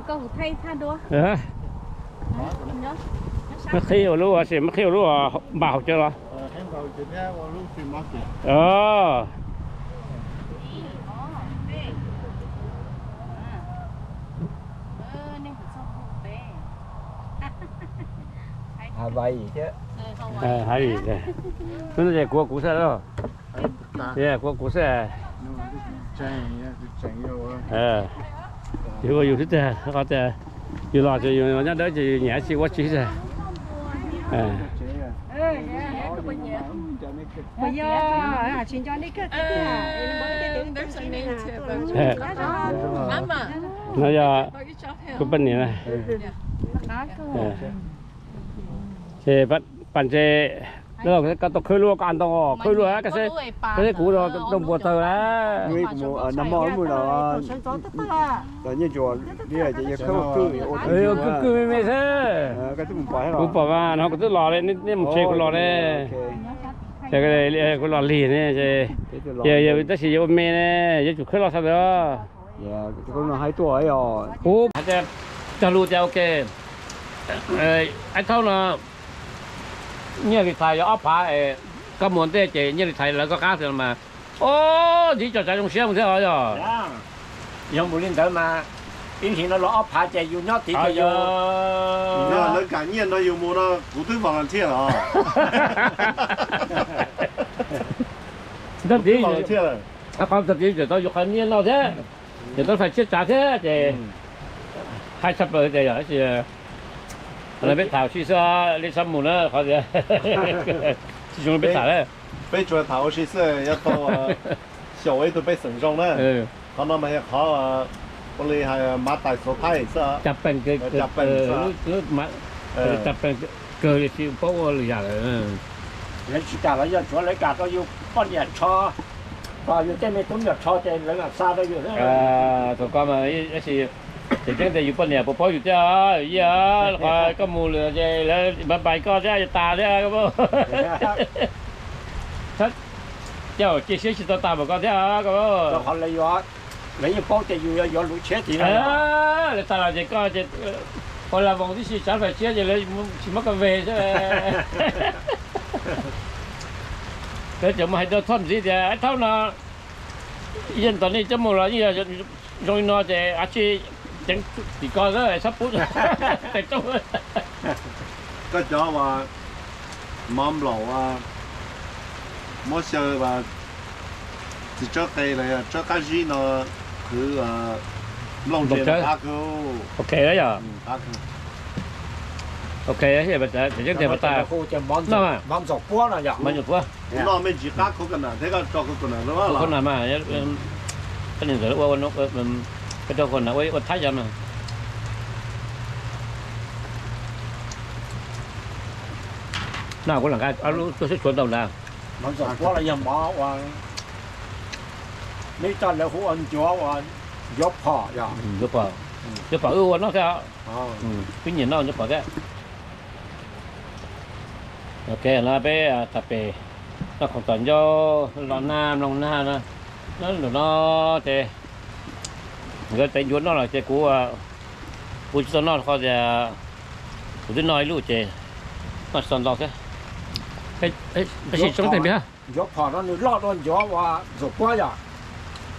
Koj kuv thaij thaj dua. Muab qhib ua lub, muab qhib ua lub npam hauv cawv los. Hav Vajis thiab. Hav Vajis, kuv kuv xwb. Kuv kuv xwb. Yus ua yus xwb tiag, qhov tias yus los ces yus nyob dawb ces yus nyiam tsis ua tsis tiag. No yog kuv poj niam. Ces pas ntses, koj tau khwb lub, koj ntoo khwb lub, koj seb kuv tau npua tawg lawm. Kwj kwj me me xwb. Kuv pom mas no kuv twb los li, nej mus tsev kuv los ne. Kuv los lig ne, tab sis yuav ua me ne, yuav tsum khwb los sawv ntawd. Kuv hais tias cog lus tias ok, ib thaub no nyiaj li thais yog ob phav, koj mus ntej ces nyiaj li thais lawv koj qab xwb mas, o, ntxiv tso tsav zoo siab mus thiab os yog. Yog mus li ntawd mas ib hlis no los ob phav ces yus nyob tid ces yog lawv kam nyiaj no yus mus no kuv twb volunteer los. Ntawd tiv, qhov tiv tseem tau yus qhov nyiaj no thiab, tseem tau fais tshiab tsav thiab ces hais tshaj plaws tias yog, tab sis peb tham ua si xwb, li xav mus na qhov tias tsis zoo peb tham lawm. Peb tsuas tham ua si xwb, yuav tau xyaum ib tug pej xeem zoo na. Qhov no mas yog qhov ua li hais mav tais xuav thaij xwb. Cas peem kawg li tsis paub ua lwm yam lawm. Lawv tsis kam los yog tsuav lawv kam rau yus poj niam tsho, yus tej me tub me nyuam tsho ces lawv mam xa rau yus xwb. Thaum koj mas tab sis tseem ceeb tias yus poj niam puas paub yus thiab, yus yij, qhov koj mus lawm ces lawv npais npais koj thiab yuav tas thiab koj paub. Cas cia siab tsis tau tag npaum koj thiab koj paub. Lawv yeej paub tias yus yuav luv tshiab tid. Lawv tas los ces koj ces ua la voos tib si, tsav fais tshiab ces lawv tsis muab koj ve xwb. Lawv tseem mus hais rau Thoj ntxiv tias ib thaub no yeej tos nej coj mus los yeej yog zoo li no ces av tsi ceev tim ko xwb txhob pub. Koj cov uas mov nplaum, muab xyaw, txiv tsawb qe los yog tsawb qab zib no khwv nplooj ntse qab kawg. Ok yog. Ok, tseem ceeb tias mov ntxaus puab no yog mov ntxaus puab. Noj me ntsis qab coconut thiab koj tso coconut los. Coconut mas, peb ntxawm ua, peb rau coconut ua thab yov mas. No kuv lam nqa ob lub tuaj xwb, tshuav ntau ntawd. Mov ntxaus puab los yog mov ua, neb coj lawv hu ua ncuav, ua ncuav phom yog. Ncuav phom, ncuav phom wb ua noj thiab. Wb nyiam noj ncuav phom thiab. Ok, no peb tham pem noj khoom txom ncauj, los nag mloog nag no, nyob nraum no ces nkawd tev ncuav noj lawm ces kuv, kuv tsis tau noj qhov tias kuv twb noj ib lub ces noj tsis tau ntau thiab. Tab sis tsoob teeg npiab. Ncuav phom no nws loj dua ncuav ua ntxuam puab yom.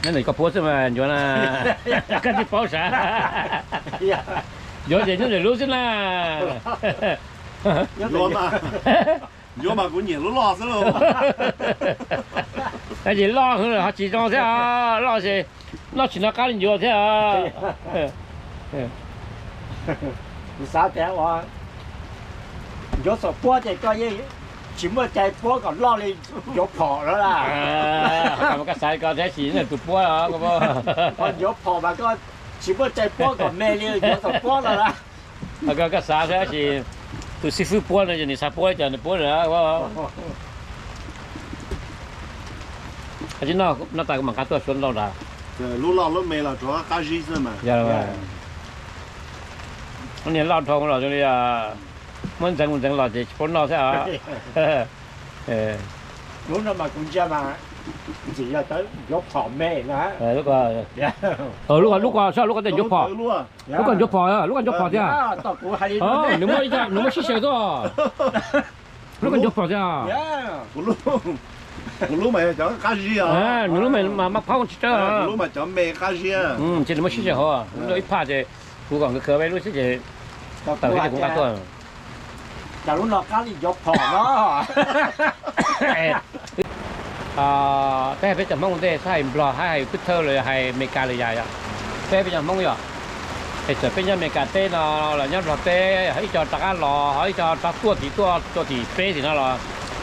Nyob ntawm koj puab xwb mas ncuav na, koj tsis paub sav. Ncuav ces nyob ntawm lub xwb na. Ncuav mas kuv nyiam lub loj xwb lauj. Tab sis loj ho tsis zoo thiab, loj ces noj tsis noj qab li ncuav thiab. Kuv xav tias ua ncuav txom puab ces koj yeej tsis muaj cai puab kom loj li ncuav phom lawm. Koj xav koj thiab sis tus puab, ho ncuav phom mas koj tsis muaj cai puab kom me li ncuav txom puab lawm. Koj xav thiab sis tus xib fwb puab no yog nws xav puab li cas nws puab lawm. Tsis noj, noj tas kuv mam nqa tuaj suav ntau nrad. Lub loj lub me los tsuav qab zib xwb mas. Niag loj dhau los zoo li muab ntxeev mus ntxeev los ces tsis paub noj thiab. Lub no mas kuv ntsia mas Ntxim yog cov ncuav phom me no. Lub ko, lub ko, lub ko, lub ko ntawm ncuav phom. Lub ko ncuav phom, lub ko ncuav phom thiab. Nws muaj, nws muaj sib xyaw tuaj. Lub ko ncuav phom thiab. Kuv lub mas yog cov qab zib os. Nws lub mas maj phaub tsis tsawg. Kuv lub mas cov me qab zib. Ces nws muaj sib xyaw hauv, ib phaj ces kuv kom nkawd khwv peb lub xwb ces tawm li ces kuv nqa tuaj. Cas lub no qab li ncuav phom no. Peb hais peb cov Hmoob ua ntej, txhob hais Nplog, hais hais Phwb Thawj los yog hais Amelikas lwm yam yom. Peb peb cov Hmoob yom, es txawm peb nyob Amelikas teb no los nyob Nplog teb, ho ib co rov qab los, ho ib co rov tuaj tim tuaj tuaj tim peb tim no los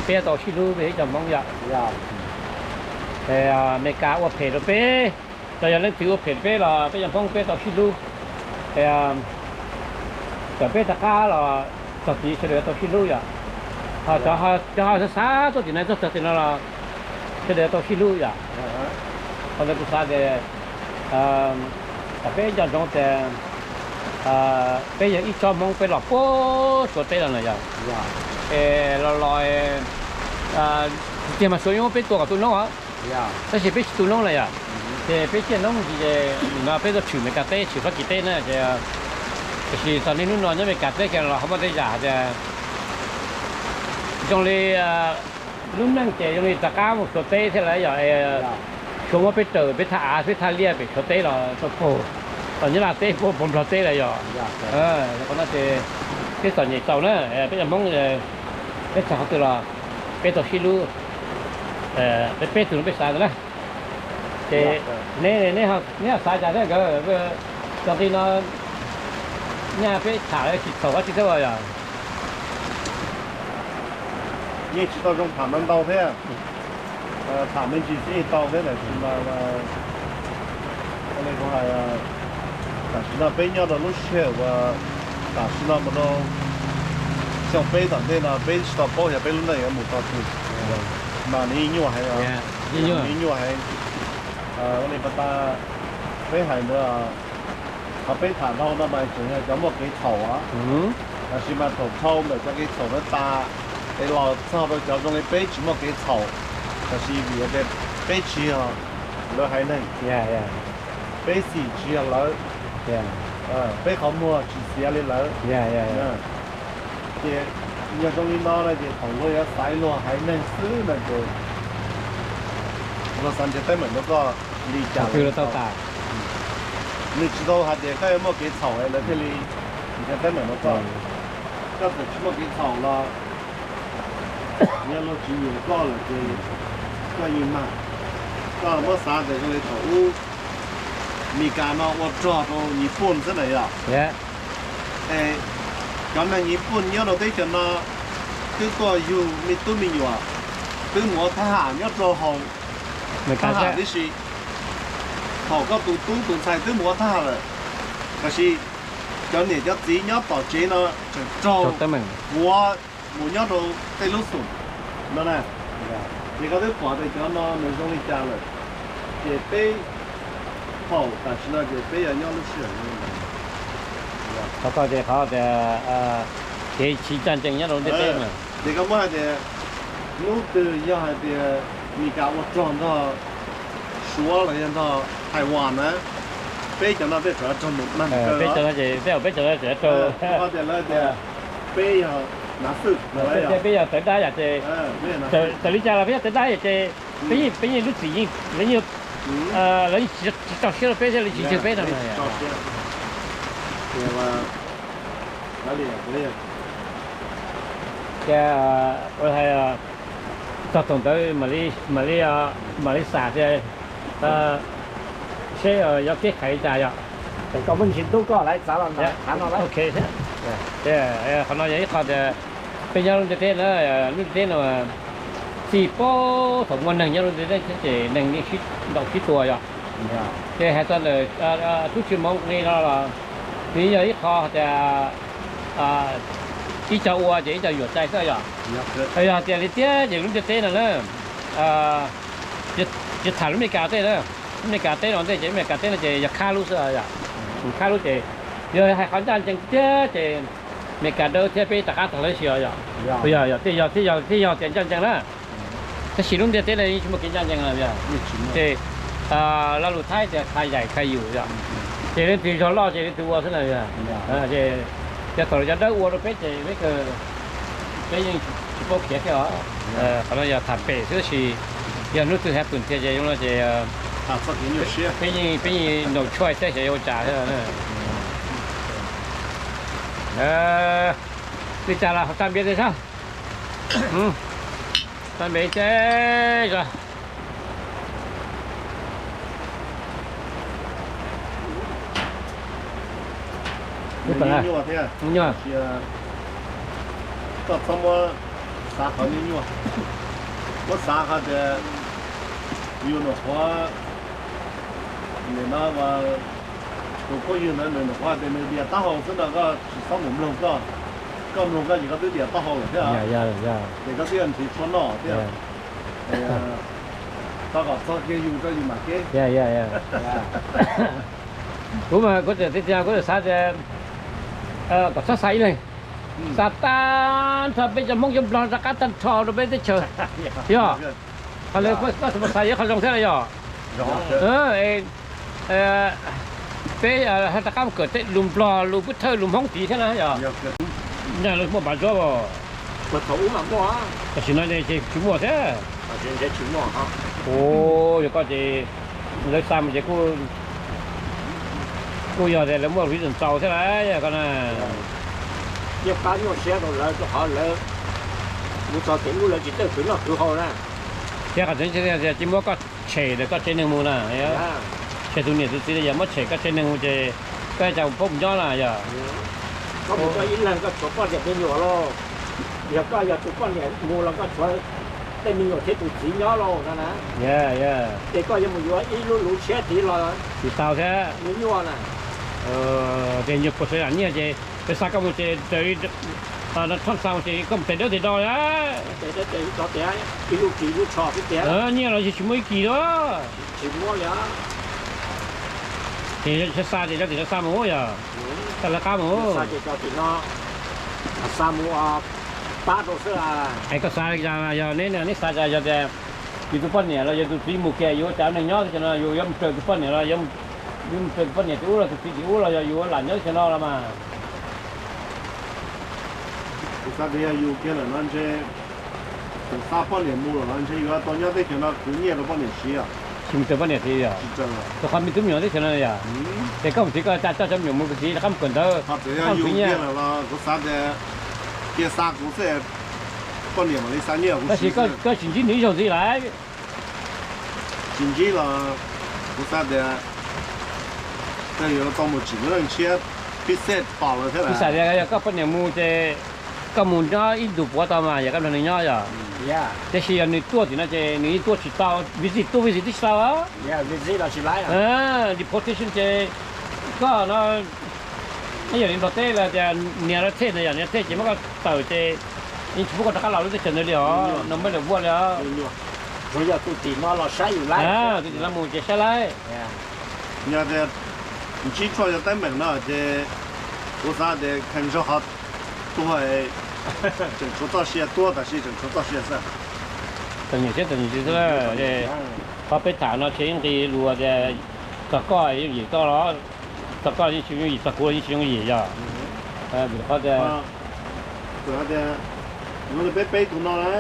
peb tau sib hlub peb ib co Hmoob yom. Amelikas ua phem rau peb, los yog leej twg ua phem rau peb los peb cov Hmoob peb tau sib hlub. Txawm peb rov qab los txog tid sawv daws tau sib hlub yom. Ho cov ho xav xav tuaj tim no txog txog tim no los sawv daws tau sib hlub yom. Qhov ntawd kuv xav tias, peb nco ntsoov tias peb yog ib tsob Hmoob, peb los puag Suav teb los na yom. Es los los tiag mas Suav yeej muab peb tua kom tu noob os, tab sis peb tsis tu noob na yom. Ces peb ciaj noob ntsis ces nim no peb tuaj tshwm Amelikas teb, tshwm Fab Kis teb na ces, tiam sis txog niaj hnub no nyob Amelikas teb ces los ho muaj tej yam hais tias zoo li lub neej ces zoo li rov qab mus Suav teb thiab lawm yom. Suav muab peb raws, peb thaj av peb thaj liaj pem Suav teb los rau puag, los Nyab Laj teb puag puag Nplog teb lawm yom. Qhov no ces peb txom nyem txaus na, peb cov Hmoob peb txog qhov twg los peb tau sib hlub, peb peb tug no peb xav ntawd na. Ces neb, neb ho xav cas thiab nkawd? Txog nqi no nyaj peb tham tsis txhaum dab tsi thiab yom? Yeej tsis tau zoo tham ntau thiab, tham me ntsis xwb yeej tau thiab, tab sis mas tam sim no peb nyob rau lub sij hawm uas tam sim no mus rau xyoo peb tom ntej no peb tsis tau paub yog peb lub neej yuav mus txog twg, mas nws yeej nyuaj heev, nws yeej nyuaj heev. Ua li pas tas peb hais ntawd, qhov peb tham dhau no mas tseem yog cov muaj kev txhaum, tab sis mas thaum dhau ntawm cov kev txhaum no tas es los txog rau cov zoo li peb tsis muaj kev txhaum, tab sis vim tias peb tsis yog lawv haiv neeg, peb xim tsis yog lawv, peb qhov muag tsis xiav li lawv, ces yog zoo li no no ces thaum luag yuav xaiv luag haiv neeg xwb no ces luag xav nrhiav teeb meem rau koj li cas los tau. Nws tsis tau hais tias koj yuav muaj kev txhaum es lawv thiaj li nrhiav teeb meem rau koj. Koj txawm tsis muaj kev txhaum los yog luag tsis nyiam koj lawm ces koj yeej mag. Koj muab xav tias zoo li thaum ub Mis Kas no ua rog rau Nyij Pooj xwb na yom. Es cov neeg Nyij Pooj nyob rau teb chaws no twb tuaj yug me tub me nyuam, twb mus ua thab ham nyob rau hauv thab ham tib si. Thaum koj tus tub tus ntxhais twb mus ua thab ham lawm, tab sis cov niam cov txiv nyob tom tsev no tseem raug kuav mus nyob rau tej lub xum no na. Ces koj twb pom tias cov no nws zoo li cas lawm. Ces peb thaum tam sim no ces peb yog nyob lub sij hawm no, qhov ko ces qhov tias kev tsis ncaj ncees nyob rau ntiaj teb na. Ces koj muab hais tias hnub twg yog hais tias Mis Kas ua rog nrog Suav los yog nrog Taiwan na, peb cov no peb tseem raug mus mag kawg. Peb cov no ces peb, peb cov no tseem raug, tias lawv tias peb yog nav xwm, peb yog tawv dab yom ces, txawm li cas los peb yog tawv dab yom ces peb yeej, peb yeej lub txim yeej, lawv yeej, lawv yeej tsis tso siab rau peb thiab lawv tsis ntseeg peb no. Ces ua hais txog thaum ntawd mam li, mam li, mam li xam tias seb yuav keb khais li cas yom. Koj muaj ntsis ntub koj laiv txav los thav no. Ok, qhov no yog ib qho tias peb nyob lub ntiaj teb na, lub ntiaj teb no txij puag thaum muaj neeg nyob lub ntiaj teb ces neeg yeej sib ntaus sib tua yom. Ces hais txog ntawm tub Tswv Hmoov li no los nws yog ib qho tias ib co ua ces ib co yuam cai xwb yom. Yog hais tias li tiag ces lub ntiaj teb no na, tsis tham lub Mes Kas teb na, lub Mes Kas teb no ntej ces lub Mes Kas teb no ces yog khab lub xwb yom, khab lub ces yog hais qhov ncaj ncees tiag ces Mes Kas dawb thiab peb rov qab tag lawv si os yom. Yog, yog, thiaj yog, thiaj yog, thiaj yog tias ncaj ncees na. Tab sis lub ntiaj teb no yeej tsis muaj kev ncaj ncees na yog. Ces laj lus Thaib tias kha yaim kha yus yog, ces leej twg zog loj ces leej twg ua xwb na yog. Ces yog thaum lawv cov dawb ua rau peb ces peb kawg, peb yeej tsis paub khiav thiab os. Qhov no yog tham pem xwb tab sis yog hnub twg hais pwm thiab ces zoo no ces peb yeej, peb yeej no choice thiab xyov yuav ua cas thiab. Li cas los tag npias tiag sab, tag npias ces nyuaj thiab. Koj txhob muab xav qhov nyuaj nyuaj, muab xav qhov tias yus nyuam qhuav, nim no tus phooj ywg ntawd nws nyuam qhuav tias nws dias taub hau xwb no koj tsis txhob mus mloog koj, koj mloog koj ces koj twb dias taub hau lawm thiab, ces koj twb yuav nrhiav tshuaj noj thiab. Txhob kom txog kiag yus rau yus mam keb. Kuv mas kuv tseem tiag tiag kuv tseem xav tias kom txhob xa ib leeg, xa tag nrho peb cov Hmoob cov Nplog rov qab tag nrho rau peb teb chaws. Yog, qhov lawv koj tseem xav yuav qhov zoo thiab los yog? Peb rov qab mus kawm tej lus Nplog lus Pub Thawj lus Hmoob tid thiab na yog? Nyaj lawv muaj npav zov, tam sim no ces tsis muaj thiab. Ua yog koj ces lawv xa mus ces kuj yog tias lawv muaj reason txaus thiab lauj yog koj na. Yeej pab nyuaj siab rau lawv rau qhov lawv mus txog txij ub lawv tsis txawj khwv noj khwv haus na. Thiab qhov tseem ceeb tias tsis muab koj tshem lawm koj tsev neeg mus na. Tshem tus niam tus txiv yog muab tshem koj tsev neeg mus ces koj cas paub mus nyob na yog? Koj mus koj ib leeg koj tshuav poj niam me nyuam lauj. Yog koj yog tus poj niam mus los koj tshuav tej me nyuam thiab tus txiv nyob lauj no na. Ces koj yuav mus yuav ib lub luv tshiab tid los tsis tau thiab. Nyuaj na. Ces nyuag puas sawv yam nyiaj ces lawv xa koj mus ces raws li Trump xa mus ces koj mus tes dawb tes do na. Ib lub kis lub tsho xwb tiag. Nyiaj los tsis muaj ib kis li. Tsis muaj li. Ces yog xa ces cov tim no xa mus yog, xa lawv qab mus. Xa ces cov tim no xa mus pab rau xwb. Es koj xav li cas yog neb, neb xav cas yog tias yus tus poj niam los yog tus txiv mus kiag yus ua cas neeg nyob teb chaws no yus yuav mus raws tus poj niam los yuav mus raws tus poj niam tim ub los tus txiv tim ub los yog yus lam nyob teb chaws no los mas. Kuv xav tias yog yus kiag lawm no ntshe, tus xa poj niam mus lawm no ntshe yuav tau nyob teb chaws no khwv nyiaj rau poj niam siv os. Tsis mus raws poj niam siv os. Rau qhov me tub me nyuam teb chaws no yog. Ces koj mus txiv koj cas coj cov me nyuam mus tiv rov qab mus kawm ntawv. Ho txawm yog yus kiag lawm los kuv xav tias cia xa kuv xwb, poj niam mam li xa nyiaj kuv siv. Tab sis koj tsis ntsib nws ib zaug ntxiv lawm. Tsis ntsib los kuv xav tias koj yuav tau mus tsim lub neej tshiab, pib xej pom lawm thiab. Kuv xav tias yog koj poj niam mus ces koj mus nyob ib ntus puav tau mas yog koj nrog nws nyob yog. Tiam sis yog nws tuaj tim no ces nws yeej tuaj tsis tau, visit tuaj visit twb tsis tau. Deportation ces koj no, yog li Nplog teb lawv tias nias lawv thej na yog, nias thej ces muab koj tawm ces yeej tsis pub koj rov qab los lub teb chaws ntawd li os, no muab lawv vuaj li os. Tsuas yog tus tim no los saib yus laib, tus tim no mus ces saib laib. Yog tias ntsib tshuaj yog teeb meem no ces kuv xav tias kheev zog qhov tuag, tseem tshuav txoj sia tuag, tam sim tseem tshuav txoj sia xwb. Txom nyem siab txom nyem xwb. Qhov peb tham no ces ib nqi lus tias txog koj yooj yim txog los, txog koj yooj yim, txog kuv los yeej tsis yooj yim yog. Vim qhov tias, tias, peb peb tus no na,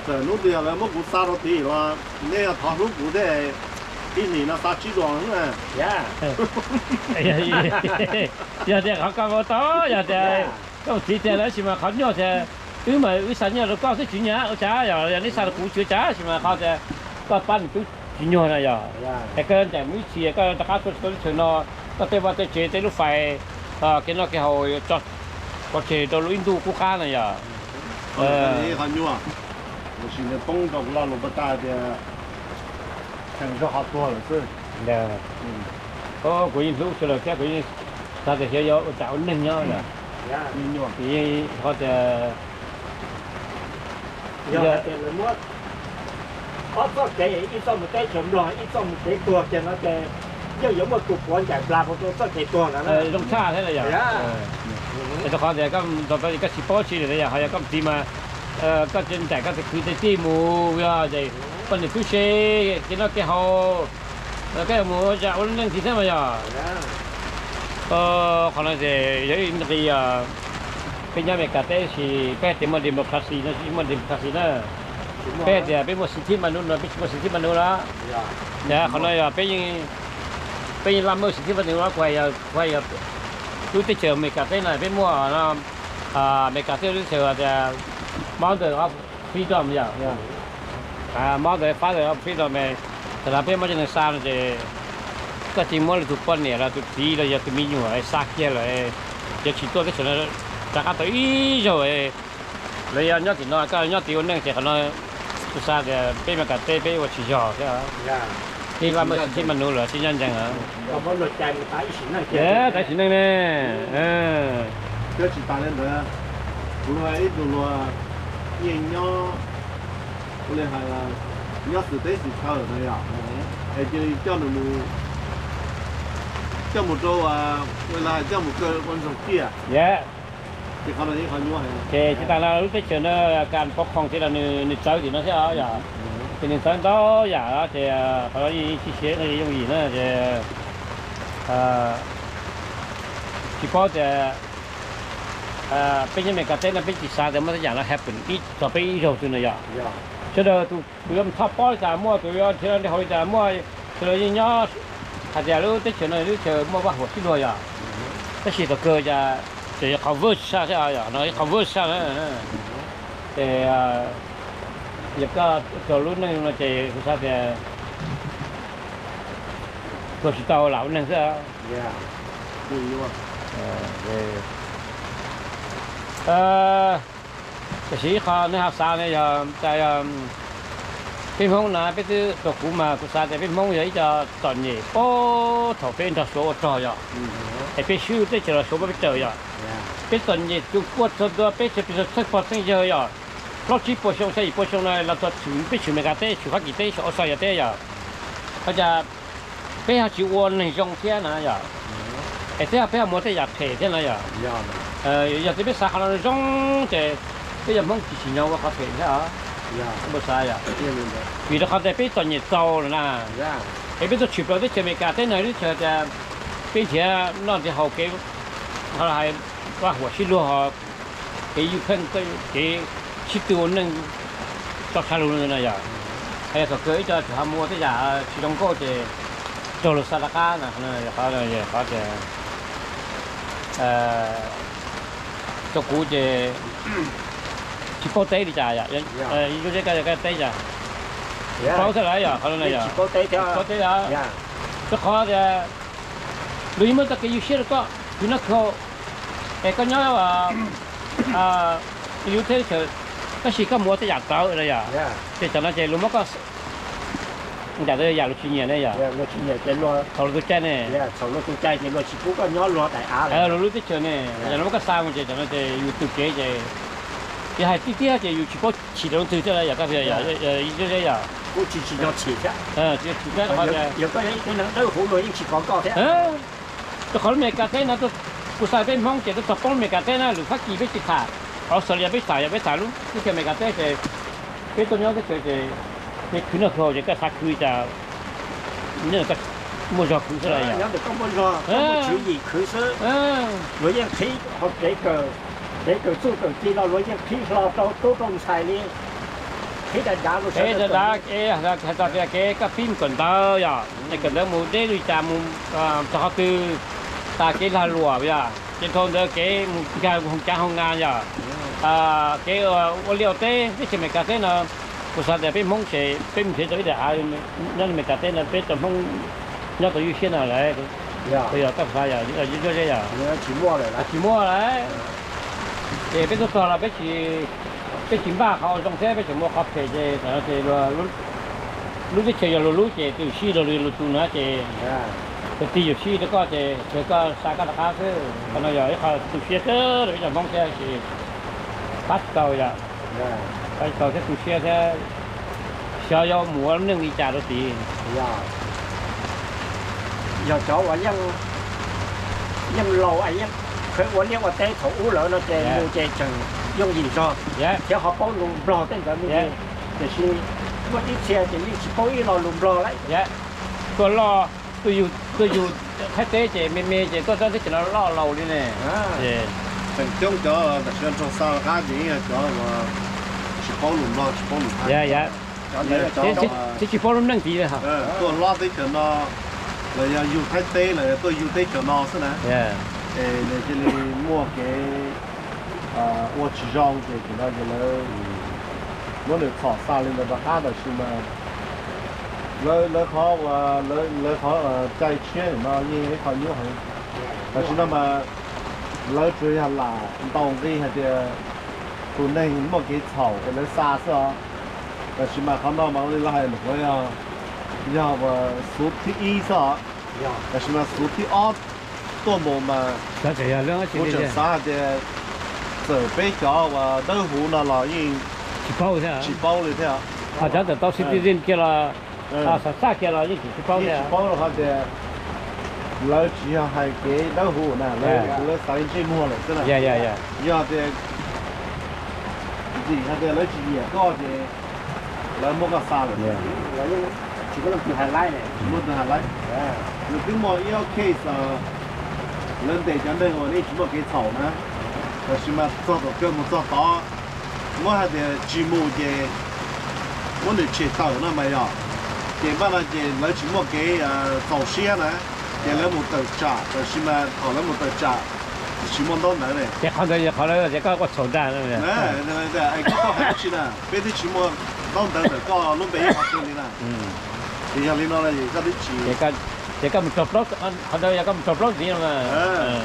txawm hnub twg yog lawv muab kuv xa rau tid los nej yog thov hlub kuv thiab, ib hlis no xa tsib duas na. Yog tias qhov koj ua tau, yog tias koj mus txiv tiag lawm sis mas qhov nyuaj tias wb mas wb xa nyiaj rau koj xwb tsis nyuaj ua cas, yog neb xa rau kuv tsis ua cas sis mas qhov tias koj pab nws tub tsis nyuaj na yog. Es koj ncaim mus ib txhis koj rov qab tuaj txog teb chaws no, koj tej vaj tej tsev tej lub fais, kev noj kev haus tso pov tseg rau lub ib ntuj qub qab na yog. Qhov nyuaj, tiam sis nws poob rau kuv lo lus puag ta tias kheev zog qhov tuag lawm xwb. Kuv yeej hlub sawv daws thiab kuv yeej xav tias xyov yuav ua cas ua neeg nyob lawm. Yeej qhov tias yog hais tias lawv muab ob txoj kev, ib txoj mus teb chaws Nplog, ib txoj mus kev tuag kiag no ces yeej yuav muaj tus puav ncaim plag rau txoj kev tuag ntawd zoo tshaj thiab yog. Rau qhov tias koj tsis paub tsi li yog, ho yog koj mus txiv mas koj tsis ncaim koj tus kwv tij mus yog ces poj niam tub se kev noj kev haus, koj yuav mus ua cas ua lub neej thiab mas yog. Qhov no ces yog ib nqi, peb nyob Amelikas teb sis peb hais tias muaj democracy no tsis muaj democracy na. Peb hais tias peb muaj xib thib ma nus no peb tsis muaj xib thib ma nus na. Qhov no yog peb yeej laj muaj xib thib ma nus no, kuv hais yog lub teb chaws Amelikas teb no peb muaj no, Amelikas teb lub teb chaws tias mother of freedom yog, mother father of freedom. Thaum no peb muaj cov neeg xa no ces koj tsis muab lwm tus poj niam los tus txiv los yog tus me nyuam xa kiag lawm, yuav tsis tuaj teb chaws no rov qab tau ib zaug. Lawv yog nyob tim no koj nyob tim ua neej ces qhov no kuv xav tias peb Amelikas teb peb ua tsis yog thiab. Peb laj muaj xib thib ma nus lawm tsis nyob ntseeg. Tab sim neej ne, tsis tas li ntawd, kuv ib tug luag yeej nyob, ua li hais nyob xwm teb xwm chaw na yom, es cia li coj nws mus, coj mus rau, ua li hais coj mus kaw ua ntsoog kiag. Ces tsis tas no lub teb chaws no kas pov khoom ces los nws txawv tim no thiab yom. Ces nws txawv ntau yam ces qhov no yeej tsis siav no yooj yim na ces tsis paub tias peb nyob Amelikas teb no peb tsis xav tias muaj tej yam no happen ib txog peb ib zaug twg no yom. Sawv daws tus yuav mus thoj pob li cas muaj, tus yuav nrhiav nqi haus li cas muaj, sawv daws yeej nyob hais tias lub teb chaws no lub teb chaws muaj vaj huam sib luag yom. Tab sis thaum kawg cas tseem yog qhov vwj saj thiab, no ib qhov vwj saj na. Ces yog koj txog lub neej no ces kuv xav tias tuag tsis tau lam ua neeg xwb. Tam sis ib qho nej ho xav ne yog, peb Hmoob na peb twb, txog kuv mas kuv xav tias peb Hmoob yog ib co txom nyem puag thaum peb nrog Suav ua rog yom, es peb swb teb chaws los Suav muab peb raws yom. Peb txom nyem tus kua txog ntua peb txheej pog txheej yawg yom, plaub tsib puas xyoo xya yim puas xyoo no los txog tshwm peb tshwm Amelikas teb tshwm Fab Kis teb tshwm Australia teb yom. Ua cas peb ho tsis ua neeg zoo thiab na yom, es thiab peb ho muaj tej yam phem thiab na yom. Yog tias peb xav qhov no zoo ces peb yog Hmoob tsis tsim nyog ua qhov phem thiab os. Vim rau qhov tias peb txom nyem txaus lawm na, es peb tuaj tshwm plaws teb chaws Amelikas teb no teb chaws tias peb nrhiav noj nrhiav haus kev, hais vaj huam sib luag, kev ywj pheej, kev sib tw ua neej tso tshav lug no yom. Hais yog thaum kawg ib co tseem ho mus ua tej yam tsis zoo nkauj ces raug luag xa rov qab no, qhov tias rau kuv ces tsis paub teb li cas yom. Koj teb cas? Paub thiab lawm yom, qhov no yom, tsis paub teb thiab. Rau qhov tias luag yeej muaj txoj kev ywj siab rau koj khwv noj khwv haus, es koj nyob yus teb chaws, tab sis koj mus ua tej yam txawv no yom, ces tam no ces luag muab koj ncaim tau yam luag tsis nyiam ne yom. Thaum luag tus cai ne, luag lub teb chaws ne, yog luag muab koj xa mus ces tam no ces yus tus kev ces, yog hais tiag tiag ces yus tsis paub chim rau leej twg thiab yom, koj yom, yom. Rau qhov lub Amelikas teb no, kuv xav peb Hmoob ces tuaj txog poob lub Amelikas teb na, lwm Fab Kis peb tsis tham, Australia peb tham, yog peb tham lub teb chaws Amelikas teb ces peb tuaj nyob teb chaws ces, nej khwv noj khwv haus ces koj xav khwv li cas, nyob ntawm koj muaj zog khwv xwb los yog. Nyob ntawm koj muaj zog, koj muaj tswv yim khwv xwb. Luag yeej qhib hauv kev kawm, kev kawm txuj kawm ci los luag yeej qhib hlo rau tub rau ntxhais li. Qhib dav dav, hais txog tias kev koj pib mus kawm ntawv yom, kawm ntawv mus deb li cas mus txog qhov twg, tas kev lag luam yom, ces dhau ntawd kev mus nkag hoo cav hoo ngas yom, kev ua liaj ua teb teb chaws Amelikas teb no, kuv xav tias peb Hmoob ces peb mus nrhiav tau ib daim av nyob Amelikas teb no peb cov Hmoob nyob tau ywj siab no lawm. Yog koj xav yog, yog tsis muaj lawm, ces peb tuaj txog los peb tsis npaj qhov zoo thiab peb tseem muaj qhov phem ces, lub teb chaws yog luag lub ces tus sib luag li luag tus na ces, tus tig yus sib rau koj ces kawg koj xa koj rov qab xwb. Qhov no yog ib qho tu siab kawg rau peb cov Hmoob thiab ces pab tsis tau yom, pab tsis tau thiab tu siab thiab, xyov yuav mus ua neej li cas rau tid. Yog cov uas yeej laus, yeej ua liaj ua teb thaum ub lawm no ces mus ces tseem yooj yim zog, thiab ho paub lus Nplog tej ntawd me ntsis, tiam sis muaj ib txhia ces yeej tsis paub ib lo lus Nplog lawm. Tuaj loj, tuaj yug, tuaj yug Thaib teb ces me me ces tuaj txog teb chaws no loj laus li ne. Feem coob cov tam sim no raug xa qab ces yeej yog cov uas tsis paub lus Nplog tsis paub lus Thaib. Thiab tsis paub lub neej tid li. Tuaj hlob teb chaws no los yog yug Thaib teb los yog tuaj yug teb chaws no xwb na, es nws cia li muaj kev ua tsis zoo ces tam sim no ces lawv muab nws txhom xa li ntawd rov qab. Tab sis mas lawv qhov uas lawv qhov cai tshiab no yeej ib qho nyuaj heev. Tam sim no mas lawv tsuas yog lam ntaus nqi hais tias tus neeg muaj kev txhaum es lawv xa xwb os. Tab sis mas qhov no mas ua li lawv hais lawm, yog uas xuv thib ib xwb os. Tab sis mas xuv thib ob tuaj mus mas kuv tseem xav hais tias txawm peb cov uas dawb huv no los yeej tsis paub li thiab. Ho cov tawm tau citizen kiag los, xav xaj kiag los yeej tsis paub li. Tsis paub rau qhov tias lawv tsis yog hais kev dawb huv na, lawv xav ntsej muag lawm xwb na. Yog tias, yog tias lawv tsis nyiam koj ces lawv muab koj xa lawm. Tsis muaj leej twg hais laiv, tsis muaj leej twg hais laiv. Nws twb muaj ib ob case, lawv ntes cov neeg uas nej tsis muaj kev txhaum na, tab sis mas txog thaum kawg mus txog tod, muab hais tias tsis mus ces muab nws tshem tawm no mas yog, ces npaj no ces lawv tsis muaj kev txaus siab na, ces lawv mus tawm tsam, tab sis mas thaum lawv mus tawm tsam tsis muaj ntaub ntawv ne. Ces qhov ntawd yog qhov lawv tias koj ua txhaum ntag. Koj hais dab tsi na, peb twb tsis muaj ntaub ntawv ntawm koj lub npe ib qho twg li na. Ces yog li no koj twb tsis, ces koj mus raug plaub, qhov ntawd yog koj mus raug plaub ntxiv no,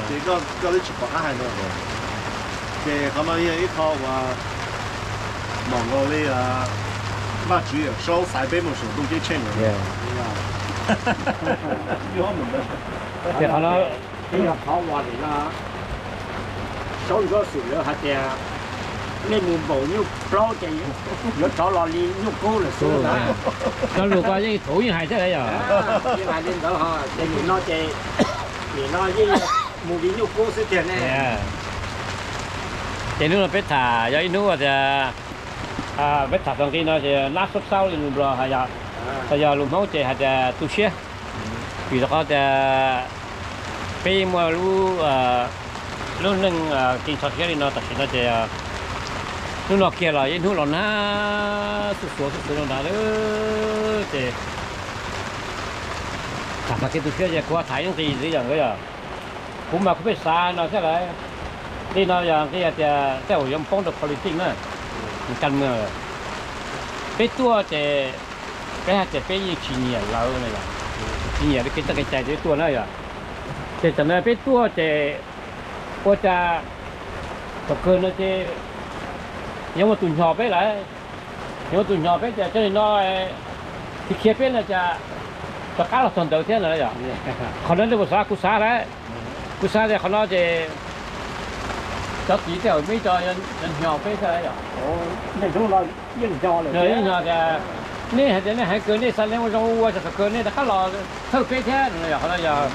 ces koj twb tsis pom qab hais no. Ces qhov no yog ib qho uas mam nkaus li Vajtswv Yawm Saub xaiv peb mus saum ntuj ceeb tsheej lawm. Ces qhov no, yog qhov uas nim no Saub Ntsuab Xwm lawv hais tias nej mus npaum nyuj plaub ces yuav rov los li nyuj kub lawm xwb na. Cov lus ko yeej thaum ub yeej hais thiab yog. Yeej hais li ntawd ho ces nim no ces, nim no yeej mus li nyuj kub xwb tiag ne. Ces hnub no peb tham yog ib hnub tias peb tham txog nqi no ces lab xab xaub li lus Nplog hais yog, yog lus Hmoob ces hais tias tu siab. Vim rau qhov tias peb yeej muaj lub, lub neej kev ntxhov siab li no tam sim no ces hnub no kiag los yeej hnub los nag xuj xuav xuj xuav rau nrad lawm ces tham txog kev tu siab ces kuv tham ib nqis xwb yog nkawd yog, kuv mas kuv pheej xav no thiab lawm. Nqi no yog nqi hais tias tej zaum yuav poob rau politics na, kas mws. Peb tuaj ces peb hais tias peb yeej tsis nyiam lawv no yog, tsis nyiam li kev txawj kev cai ces peb tuaj na yog. Ces tam no peb tuaj ces ua cas thaum kawg no ces yuav muaj tus nyog peb lawm. Yuav muaj tus nyog peb ces txog li no khiav khiav peb no cas rov qab los txog ntawd thiab no yog. Qhov no nej puas xav? Kuv xav lawm. Kuv xav tias qhov no ces cov txiv tej zaum muaj ib co nyog peb thiab yog. Yeej nyog tias nej hais tias nej heev kawg, nej xav nej ua zoo ua txog thaum kawg nej rov qab los thawj peb thiab no yog. Qhov no yog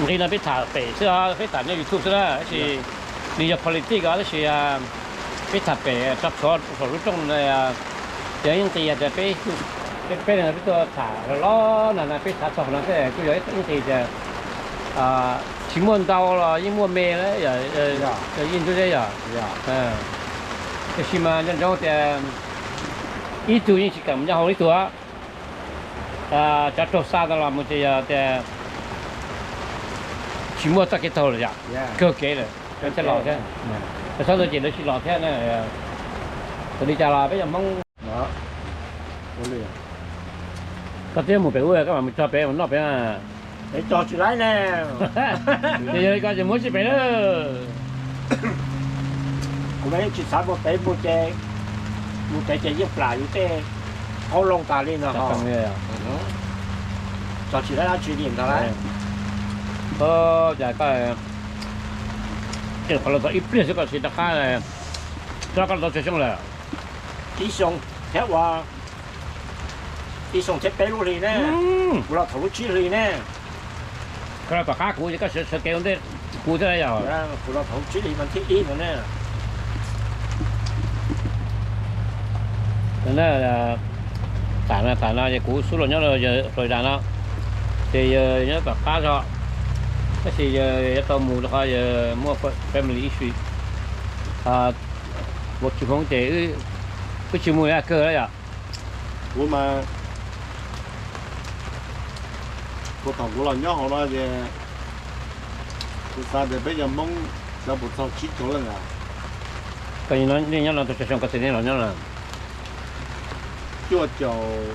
nqi no peb tham pem xwb, peb tham nyob YouTube xwb na, tab sis nws yog politics os, tab sis peb tham pem tso plhuav saum lub rooj no. Ces ib nqis tias peb, peb, peb tuaj tham los no na, peb xav txog no thiab kuj yog ib nqis tias tsis muaj ntau los yeej muaj me, yeej ntsuj zeb yog. Tab sis mas nco ntsoov tias ib tug yeej tsis kam mus nyob hauv ib tug. Cov raug xa no los mus ces yog tias tsis muaj txoj kev taug lawm yom, kawg kev lawm, cov thiaj los thiab. Txhob ntawd ces lawv tsis los thiab. Txawm li cas los peb cov Hmoob, koj twb mus pem ub, koj mam mus txog pem mus noj pem. Pem txog tsis laib ne. Ces yog li ko ces muab tsis pem lawm. Kuv tsis xav mus pem, mus ces, mus pem ces yeej plam yus tej qoob loo tas li no. Txog tsis laib dab tsi li ntag lauj. Cas koj, qhov los txog ib pliag xwb koj sis rov qab, rov qab los tau tsawg xyoo lawm? Ib xyoo thiab ua, ib xyoo thiab peb lub hli ne. Kuv los thaum lub tsib hli ne. Koj los tom qab kuv ces koj sawv kev ua ntej kuv thiab yog. Kuv los thaum lub tsib hli mas thib ib no ne. Na, tam no, tam no ces kuv xub los nyob Florida no, ces yawg nyob tom qab zog, tab sis yawg yuav tau mus rau qhov yawg muaj family issue. Ua tsis hoob ces wb tsis mus li kawg lawm yom. Kuv mas, kuv thaum kuv los nyob hauv no ces kuv xav tias peb cov Hmoob cov puas txog tsib caug leej a. Koj nyob no tau xyoo koj txiv neej los nyob na? Cuaj caum,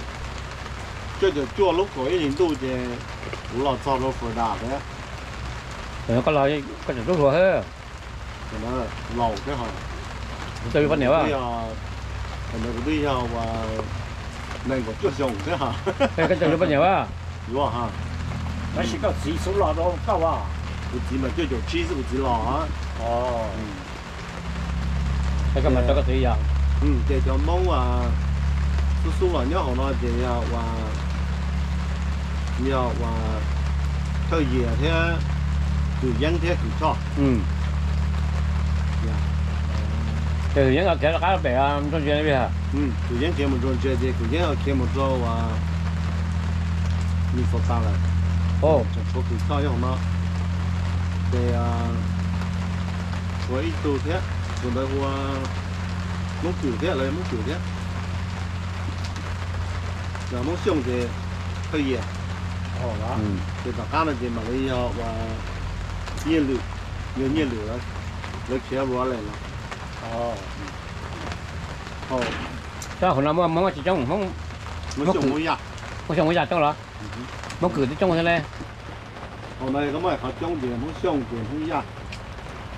cuaj caum cuaj lub kaum ib hlis ntuj ces kuv los txog rau Florida thiab. Koj los koj tseem tub hluas thiab. Laus thiab os. Tau yuav poj niam a? Thaum ntawd kuv twb yog uas nees nkaum cuaj xyoo thiab os. Koj tau yuav poj niam a? Yuav os. Tab sis koj txiv xub los rau koj a? Kuv txiv mas cuaj caum tsib xwb kuv txiv los. Koj mas rau koj txiv yom. Ces cov Hmoob xub xub los nyob hauv no ces yog uas, yog uas Thawj Yias thiab Kwm Yeeb thiab Kwm Choj. Ces Kwm Yeeb khiav rov qab pem Georgia li. Kwm Yeeb khiav mus Georgia ces Kwm Yeeb khiav mus rau uas Minnesota lawm. Tseem tshuav Kwm Choj nyob hauv no. Ces tshuav ib tug thiab, tus ntawd ua Hmoob Cwm thiab, lawv Hmoob Cwm thiab. Yog Hmoob Xyooj ces Thawj Yias. Ces tom qab no ces mam li yog uas Nyiaj Lwm, yog Nyiaj Lwm lawv khiav Raleigh los. Hauv no muaj Hmoob tsis coob, Hmoob Xyooj Hmoob Yaj coob los? Hmoob Cwm twb coob thiab ne. Hauv no koj muaj qhov coob ces Hmoob Xyooj ces Hmoob Yaj,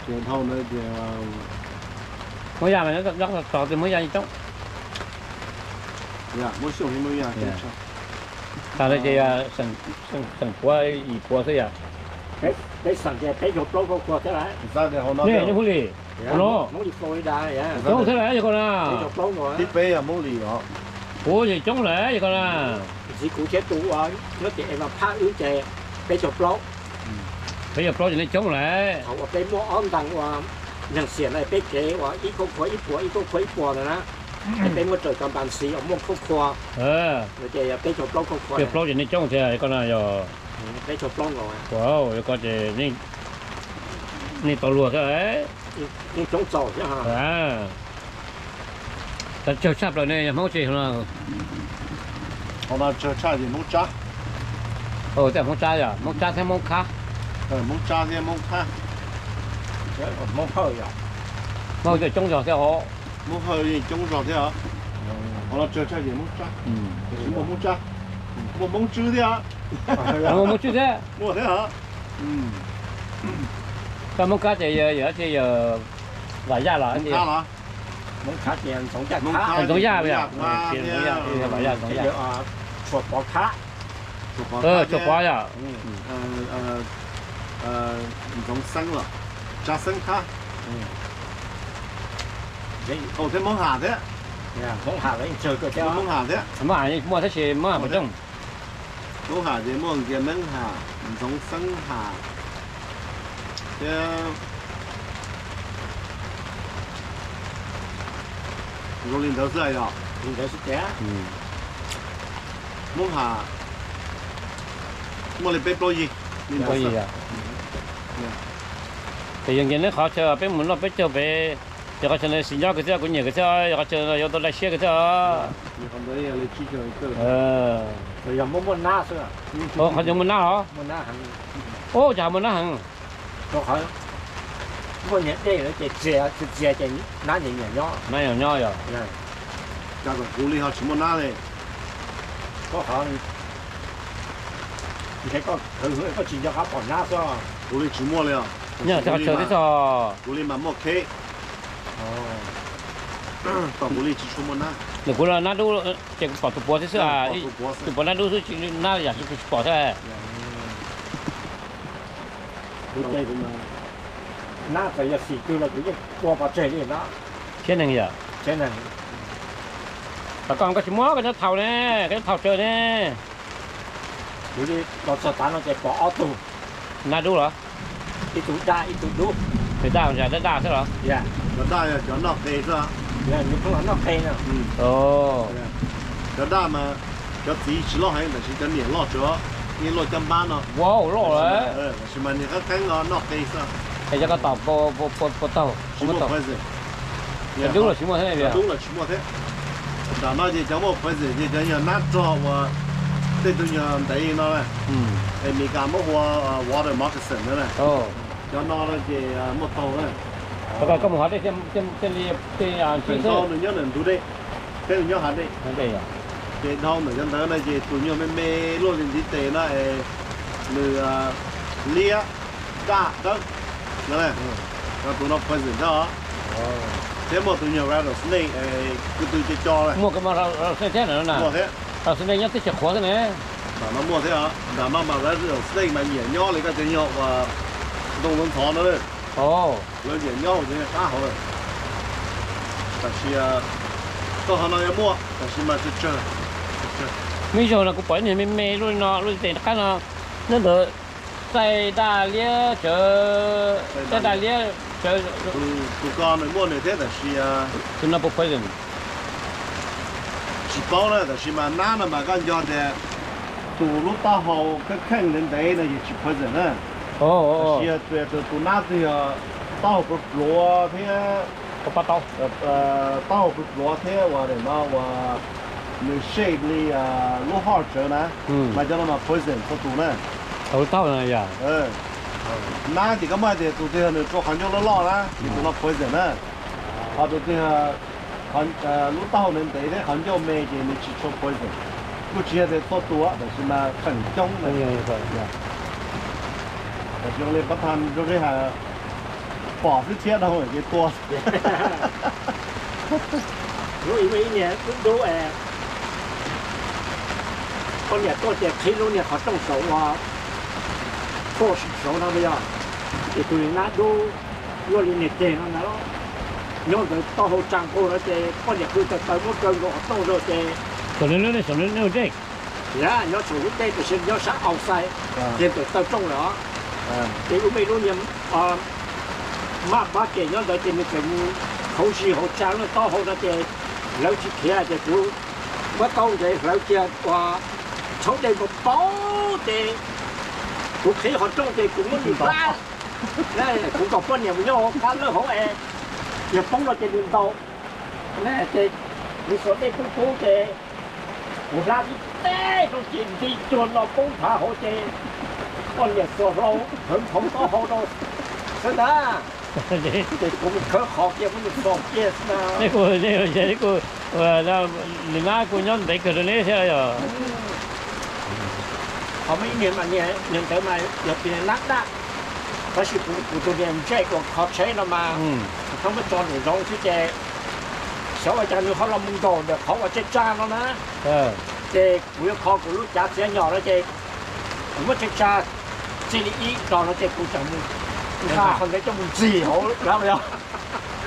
ces dhau ntawd ces Hmoob Yaj mas nyob tod ces Hmoob Yaj coob. Hmoob Xyooj thiab Hmoob Yaj coob tshaj. Tag no ces xeem puav yim puav xwb yom. Peb xeem ces peb caug plaub khoj khua thiab lawm. Nej nyob Hmoob Lis no? Hmoob Lis Florida coob thiab lawm yog koj na. Tib peb yog Hmoob Lis os. Kuv ces coob lawm yog koj na. Txiv kuv thiab tus ua nyob ces es mas phaj wb ces peb caug plaub. Peb caug plaub ces nej coob lawm. Thaum uas peb muaj ob ntaag ua nyeeg xiam na peb kev ua ib khoj khua ib puas ib khoj khua ib puas ntawd na, es peb muab raws cov npas xiv uas muaj khoj khua, ces peb caug plaub khoj khua. Peb caug plaub ces nej coob thiab koj na yog. Peb caug plaub nkaus. Yog koj ces nej tau luag thiab. Nej coob txaus thiab. Cov tsawg tshaj plaws ne yog Hmoob tsis no? Hauv no tsawg tshaj ces Hmoob Tsab. Tej Hmoob Tsab yog Hmoob Tsab thiab Hmoob Khab. Hmoob Tsab thiab Hmoob Khab. Hmoob Hawj yog, Hmoob Hawj coob zog thiab os. Hmoob Hawj yeej coob zog thiab os. Hauv no tsawg tshaj ces Hmoob Tsab. Tsis muaj Hmoob Tsab, muaj Hmoob Tswb thiab. Muaj Hmoob Tswb thiab. Muaj thiab os. Koj Hmoob Khab ces yog, yog Vam Yaj los? Hmoob Khab los? Hmoob Khab ces Ntxoov Yaj, Ntxoov Yaj, Vam Yaj, Ntxoov Yaj, Tshuas Pov Khab. Tshuas Pov yog Ntxoov Xeeb los, Tsab Xeeb Khab. Thiab Hmoob Ham thiab. Hmoob Ham los yeej tsawg kawg thiab. Hmoob Ham thiab. Hmoob Ham muaj tab sis Hmoob Ham puas coob? Hmoob Ham ces muaj Nkias Neeb Ham, Ntxoov Xeeb Ham thiab zoo li ntawd xwb yog. Li ntawd xwb tiag. Hmoob Ham muaj li peb plaub yig. Ces yog Nkias Neeb qhov chaw peb mus noj peb caug pem, yog qhov chaw ntawd xis nyob kawg thiab kuv nyiam kawg thiab, yog qhov chaw yuav tau dai siab kawg thiab. Yog muaj muaj nab xwb. Qhov chaw muaj nab los? Ub, cas muaj nab heev. Rau qhov muaj niag dej lawm ces txias txias ces nab nyiam nyiam nyob. Nab nyiam nyob yog. Cas kom kuv li ho tsis muaj nab li? Rau qhov ntshe koj khwv koj tsis nco qab pom nab xwb. Kuv li tsis muaj li os. Nyob qhov chaw tib txog. Kuv li mas muaj kheb. Tom kuv li tsis tshua muaj nab. Nws kuv nab dub ces kuv pom tus puav xwb xwb, tus puav nab dub xwb, nab yam tsis pom thiab. Nab txawm yog xim twg los kuv yeej ua pov tseg li na. Siab neeg yom. Siab neeg. Tom koj koj tsis muab koj nyob thaum ne, koj nyob thaum tsawg ne? Kuv li los txog tav no ces pom ob tug. Nab dub los? Ib tug daj ib tug dub. Tus daj yog daj daj xwb los? Cov daj yog cov noj qe xwb. Noj qe no. Cov daj mas cov txiv tsis loj heev tab sis cov niam loj tsuav, yeej loj caj npab no. Ua loj lawm. Tab sis mas niag qab qeeb no noj qe xwb. Es cov ko tom puas taug? Tsis muaj poison. Cov dub los tsis muaj thiab. Cov dub los tsis muaj thiab. Nram no ces cov muaj poison ces cov yog nab rog uas tej tug nyuag ntev no na. Es Meskas muab hu ua water moccasin na. Cov no no ces muaj taug na. Koj mus hov dej thiaj li, feem ntau nws nyob ntawm ntug dej thiab nws nyob hav dej. Ces dhau ntawm cov ntawd no ces tus nyuag me me luaj li ntiv tes no es nws liab daj dawb no, tus no poison thiab os. Thiab muaj tus nyuag rattlesnake, kws tw co co na. Muaj kws mas rattlesnake thiab na. Muaj thiab. Rattlesnake nyob teb chaws qhuav thiab ne. Nram no muaj thiab os. Nram no mas rattlesnake mas nyiam nyob li koj cov nyuag ua ntoo ntxhov no. Lawv nyiam nyob hauv cov nyuag qab hauv lawm. Tab sis koj qhov no yuav muaj tab sis mas tsawg tsawg. Me zaug no kuv pom ib niag me me luaj li no, luaj li tes qab no, nyob ntawd txaij daj liab tsawv, txaij daj liab tsawv. Tus ko nws muaj nws thiab tab sis tus no puas poison? Tsis paub na, tab sis mas nab no mas koj nco tias tus lub taub hau kheej kheej ntev ntev no yog tsis poison na. Tab sis yog tus nab twg yog taub hau pluav pluav thiab, taub hau pluav pluav thiab uas no uas nws shape li lub heart tsawv na, mas cov no mas poison txhua tus na. Nab ces koj muaj hais tias tus twg yog nws rua qhov ncauj loj loj na ces tus no poison na. Ho tus twg lub taub hau ntev ntev thiab qhov ncauj me ces nws tsis tshua poison. Kuj tsis yog tias txhua tus tab sis mas feem coob na. Tab sis li pab tham zoo li has pom xwb thiab dhau ces tua. Lub ib lub ib niag dub dub es poj niam tuaj ces qhib lub niag qhov rooj saum ua phuaj saum no yog ces tus li nab dub luaj li niag ceg no na, nyob ntawd taub hau tsa nqug no ces poj niam qw taw taw muab kaw nkaus qhov rooj zog ces. Saum no, saum no dej. Yog nyob saum lub dej tab sis nyob sab outside, ces ntawm taw rooj lawm os. Ces lub me lub niag maj pab ces nyob ntawd ces nws txawm mus qhauv zis hauv tsa lub taub hau no ces hlawv tsis khiav ces kuv muab taub nkev hlawv kiag ua tshauv dej npau npau ces kuv qhib qhov rooj ces kuv muab nws hlab. Kuv kom poj niam mus nyob hauv qab lawb hauv es yog poob no ces nws ntaus. Ces kuv xuas dej kub kub ces kuv hlab ib teg rau ces nti cuag no poob thav hauv ces poj niam xuas hlau hawv nphoo taub hau rau xwb ntag. Ces kuv mus khawb qhov kiag muab nws xuas kiag xwb na. Kuv, kuv, nws nab kuj nyob ntev kawg rau neb thiab yog. Qhov muaj ib niag mas niag ntawd mas yog tus niag nab daj, tab sis kuv tus niag ntsej uas kho tsheb no mas kuv txhob muab tso nraum zoov xwb ces xyov ua cas nws ho los mus nkaum ntawm qhov uas tseb tsa no na. Ces kuv yuav kho kuv lub cav txiav nyom no ces kuv muab tseb tsa txij li ib dos no ces kuv tseem mus nqa qhov ntawd coj mus ntxig hauv lawm.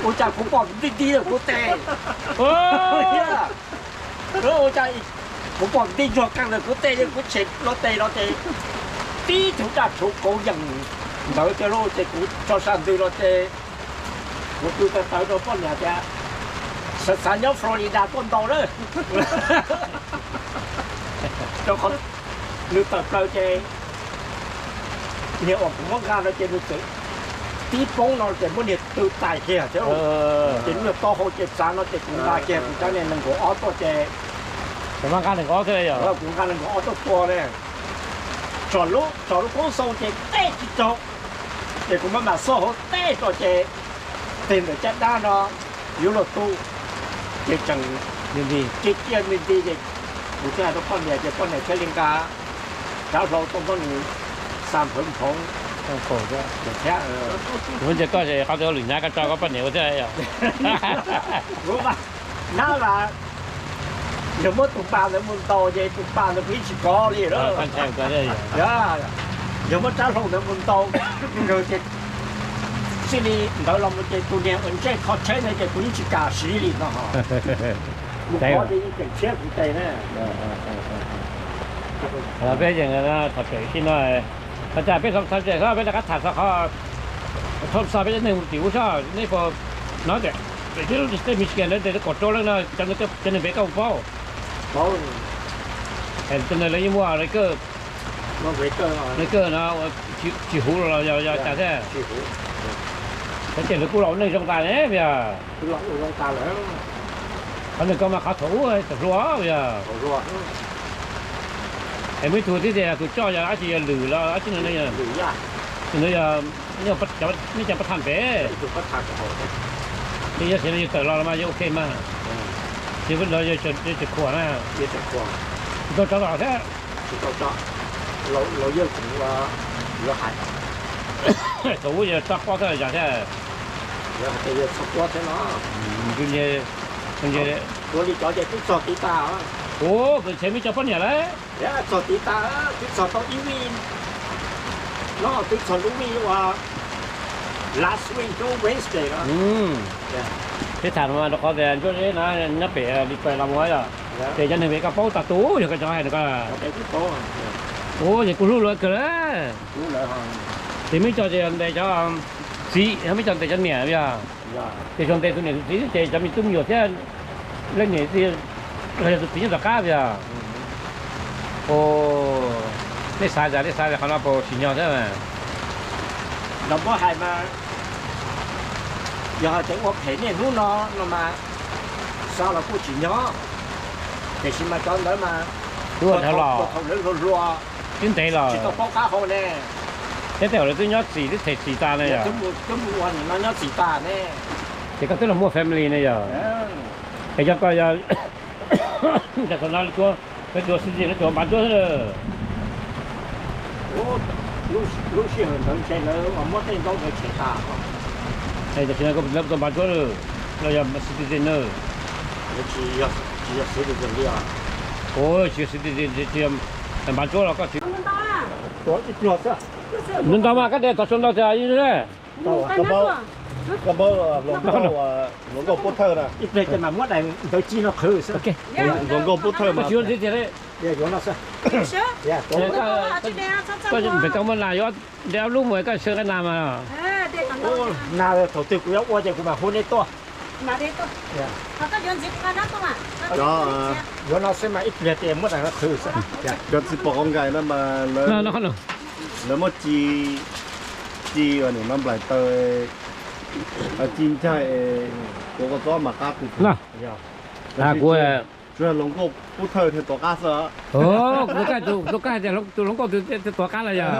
Ua cas kuv pom nti nti rau kuv tes. Ua cas kuv pom nti nrog qeej ntawm kuv tes, kuv tshem los tes no ces tib tug daj rhuv kauv yees ntawd tiag lauj. Ces kuv tso sas ntws los ces kuv qw tawv tawv rau poj niam tias xav xav nyob Florida tuaj ntaus na. Rau qhov nws tawm plaws ces niag uas kuv muab nqa no ces nws txawm tib poob no ces muab niag tw tais kiag thiab. Ces niag taub hau ces txav no ces kuv nqa kiag kuv cov niag nees nkaum ob tuaj ces kuv nqa nees nkaum ob tuaj tua li. Tsom lub, tsom lub koob xoo ces teb tsis raug, ces kuv maj mam xauj hauv teb rau ces tes ntawm caj dab no yuav luag tu, ces tseem nti nti, ciaj ciaj nti nti ces kuv thiaj hais rau poj niam ces poj niam thiaj li nqa rab hlau tuaj muab nws xa nphawv nphoov thiab. Kuv ntias koj ces qhov twg lwm hnyav koj tso koj poj niam ua thiab yom. Nab mas yog muab tus pas ntawd mus ntaus ces tus pas ntawd kuv yeej tsis kov li lawm. Yog muab rab hlau ntawd mus ntaus kawg ces txij li ntawd los mus ces tus niag uas ntsej kho tsheb ntawd ces kuv yeej tsis kam siv li no. Mus kov ces yeej tseem tshiab kuv tes na. Peb yeej tham tsem ib sim no, ua cas peb tham tsem xwb peb rov qab tham txog qhov, thov xa peb cov neeg mus tim ub soj nej puas hnov tias Tej Michigan lawv ntes tau kaum rau leej no, cov neeg pem koj puas paub? Cov neeg lawv yeej muaj record, record no tsis huv los yog cas thiab. Cov ces lawv kuj los ua neej zoo tas ne yog. Qhov neeg ko mas qhov thaum ub txawm hluas yog. Es muaj ib tug thiab tias tus coj yog dab tsi, yog lwm los dab tsi no, tus no yog nej cov pab tham pem. Ces yog tias yus tawm los los mas yus ok mas. Ces no yog tseem khuam na. Tsis tau tso los thiab. Thaum ub yog tso pob thiab los yog thiab. Ua li cov ces twb txog tiv tas. Ua tus ntshe muaj cov poj niam lawm. Txog tiv tas, twb txog tau ib vij no, twb txog lub vij ua last week Wednesday no. Peb tham rau qhov tias Ntsuab Zeb no nyob pem Li Pais los mus yog, ces cov neeg pem koj paub tas tus yog koj cov hais no ko. Ua ces kuj hlub lawv kawg lawm. Ces muaj ib co ces ntes cov txiv, muaj ib co ntes cov niam yog. Ces tsuas ntes tus niam tus txiv xwb ces cov me tub me nyuam thiab leej niam los yog tus txiv nyob tom qab yog. Nej xav tias, nej xav tias qhov no puas tsim nyog thiab? Los muab hais mas, yog hais tias ua phem niaj hnub no no mas xav los kuj tsim nyog, tiam sis mas cov ntawd mas thaum lawv hluas hluas twb ntev los tsis tau paub qab hau ne. Thiab tej zaum lawv twb nyob txim twb them txim tas ne yog. Twb mus ua nim no nyob txim tas ne. Ces koj twb los muaj family ne yog. Es yog koj yog, cas thaum no lawv tsuas citizen, lawv tsuas npav ntsuab xwb. Lub sij hawm ntawd ntshe lawv muab tej ntaub ntawd tshem tas. Tam sim no lawv tsuas npav ntsuab los yog citizen na? Tsis yog citizen li os. Tsis yog citizen, tsis yog npav ntsuab los koj tsis. Ntau ntau mas koj de tov su ntau tias ib ne. Koj paub hluas nkauj pub thawj na? Ib pliag ces mam muab daim ntawv ci no qhwv xwb. Hluas nkauj pub thawj mas. Yuav no xwb. Koj muab nas yuav de ob lub mus koj xyaw qab nas mas. Nas thaum twg kuv yuav ua ces kuv mam hu nej tuaj. Yuav no xwb mas ib pliag ces muab daim no qhwv xwb. Cov txiv pom qhov nkais no mas lawv muaj ci, ci nim no nplaim taws, ci ncaig, tuav kua txob mas qab pw. Kuv tsuas yog hluas nkauj pub thawj thiaj tuav qab xwb. Kuv hais tias tus hluas nkauj twg tuav qab los yog?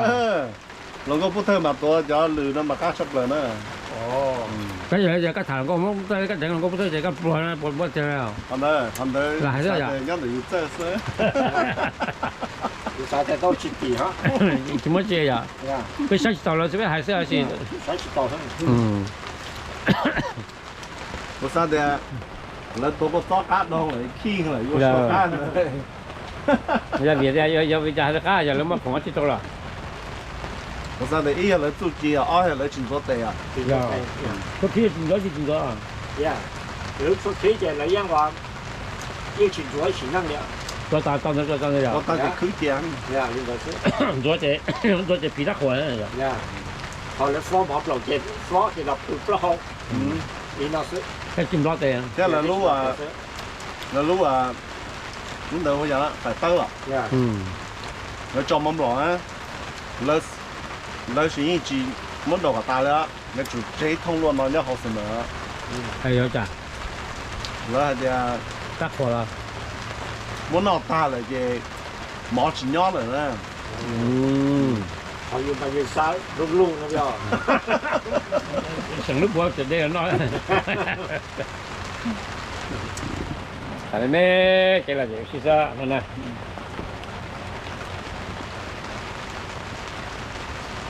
Hluas nkauj pub thawj mas tuav, cov lwm no mas qab tshaj plaws na. Koj yog koj tham hluas nkauj, koj deev hluas nkauj pub thawj ces koj pluag, pluag tiag. Qhov ntawd, qhov ntawd nyob ntawm yus txawj xwb. Kuv xav tias tau tsis tim, tsis muab tsi yom. Peb saib tsis taus lawv xwb, peb hais xwb. Kuv xav tias lawv tuav kua txob qab doog lawm, khij lawm yuav sau qab ntawd. Yog vim tias yog vim cas hais qab, yog lawv muaj khoom tsis rau los? Kuv xav tias ib yog lawv txuj ci, ob yog lawv tsis ntxuav tes os. Txuj ci tsis ntxuav, tsis ntxuav. Lawv txuj ci ces lawv yeej, yeej tsis ntxuav ib sim neej li. Txuav tas tau ntawd, txuav tas ntawd yog. Txuav tas ces khwb cia. Ntxuav ces, ntxuav ces phim rab qhuas. Thaum lawv hlob mov plaum ces hlob ces los pw plaub hau. Li no xwb. Thiab lawv lub, lawv lub, lub ntawd hu yam fais tawb los. Lawv tso mov nplom na, lawv sis yeej tsis muab daus kom tas li, lawv tsum tseg ib thooj luaj no nyob hauv xwm ntawd. Lawv hais tias muab noj tag lawm ces mov tsis nyob lawm na. Seem lub puav tseem de noj. Tham me me kev lom zem sib xab no na.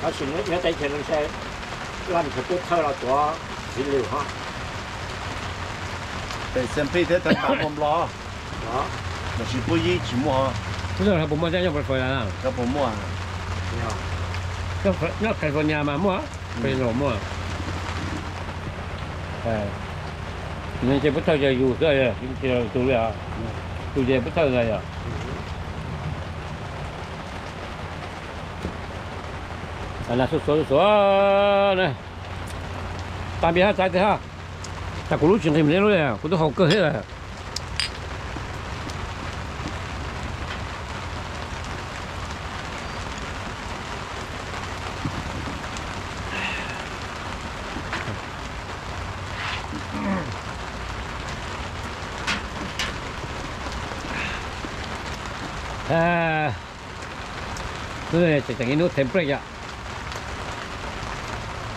Tab sis nyob teb chaws no ntshe laj kawg pub thawj los tuav txiv lws ho. Pem San Pete thiab Tampa muaj nplog, tab sis pub yib tsis muaj. Pub thawj puas muaj thiab nyob Florida na? Puas muaj? Nyob California mas muaj, Fresno muaj. Ces pub thawj ces yus xwb, tsis yog tus li os. Tus ces pub thawj ntag yog. Nas xuav xuav xuav na. Tag npias hab txais tes hab. Cas kuv lub tsis nqis li lub, kuv twb haus kawg thiab. Tseem ib hnub them break yom.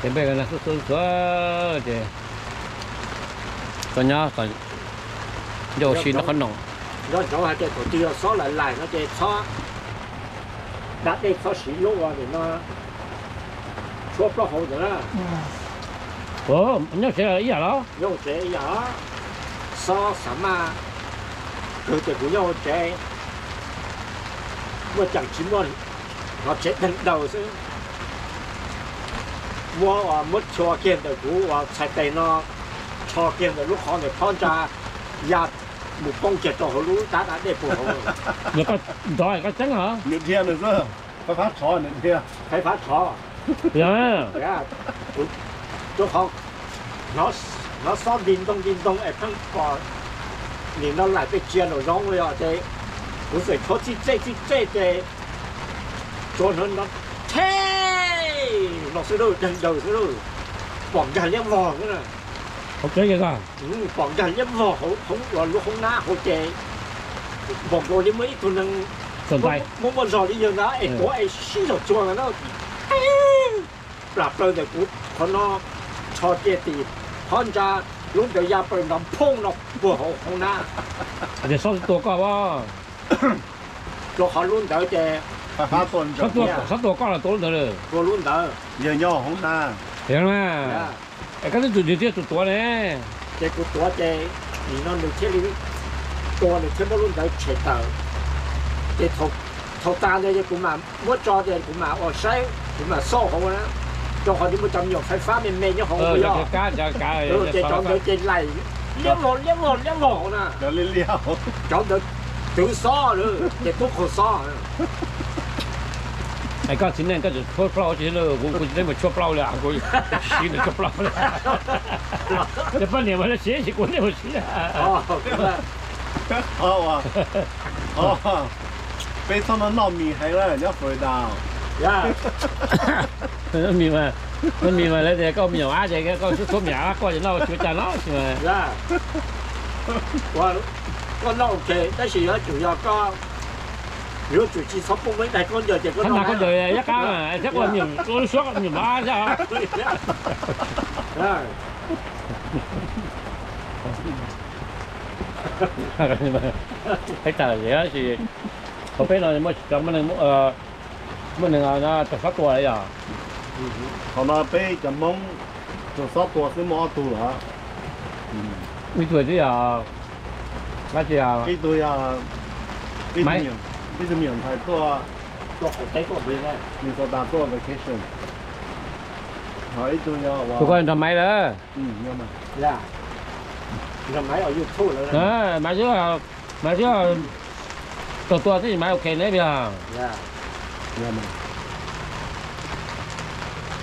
Them break no xub xub xua ces koj nyob ncauj si noj qhob noom. Nco ntsoov hais tias thaum twg yog xob lais lais no ces txhob, da dej txhob siv lub ua nim no tshuab plaub hau ntawd na. Nyob tsev ib yam los? Nyob tsev ib yam. Xob xav maj kawg tias kuv nyob hauv tsev, muaj ceem tsis muaj, hnov tsev deeg daws xwb. Muab, muab tshua kiag ntawm kuv uas txhais tes no, tsho kiag ntawm lub qhov ntawm phab ntsa, ya mus poob kiag rau hauv lub tab da dej puag hauv. Ntov koj tseeb os. Nws dhia nws xwb, faib fab tshov nws dhia. Faib fab tshov. Rau qhov hnov xob nti ntoo nti ntoo es pheej pom nim no laim peb tsia nraum zoov li os ces kuv txawm tshuab txij txej txij txej ces tsuav hnov no the no xwb lauj, deeg daws xwb lauj, pom nkag liab vog xwb na. Pom nkag liab vog hauv lub hoob nab hauv ces npaum nkaus li muaj ib tug neeg muaj muaj zog li yawg ntawd es tuav es sib zog tsuag ntawd na. Plam plaws ntawm kuv qhov no, tsho cia tim phab ntsa, lub ntawd ya plaws nrov phooj no puag hauv hoob nab. Ces xob tua koj a? Rau qhov lub ntawd ces xob tua koj los tua lub ntawd? Tua lub ntawd. Yawg nyob hoob nab. Es koj twb tus nws thiaj tus tuav ne. Ces kuv tuav ces nim no nws thiaj li tua, nws thiaj muab lub ntawd tshem tawm. Ces thaum tas ntawd ces kuv mam muab tso ces kuv mam ua saib, kuv mam xauj hauv na, rau qhov nws muaj cov me nyuam faib fab me me nyob hauv yog. Ces cov ntawd ces laim liab vog liab vog liab vog hauv na. Cov ntawd twv xob lawm ces tub qaug xob. Es koj txiv neej koj tseem tshuab plaub tsi, kuv tsis teb mus tshuab plaub li, kuv siv nws tshuab plaub li. Ces poj niam mas siv tsis kuv teb mus siv. Peb txhob noj mis heev na nyob Florida. Mis mas, mis mas lawv tias koj me nyuam ab ces koj tshuab mis ab koj ces noj tsis ua cas no tsis mas. Koj noj ok tab sis yuav tsum yog koj yuav tsum tsis txhob poob meej daig khaub ncaws ces koj noj khaub ncaws yab qab thiab koj me nyuam suab me nyuam ab thiab. Peb tas sis hauv peb no muaj tsis cov muaj neeg tau xob tua yog. Thaum no peb cov Hmoob tau xob tua xwb muaj ob tug lawm. Ib tug twb yog, ib tug yog, ib tug me nyuam ntxhais tuaj, Minnesota tuaj vacation. Ho ib tug yog tus koj nrog Maiv lawm. Maiv twb, Maiv twb tau tua twb Maiv ok ne yog.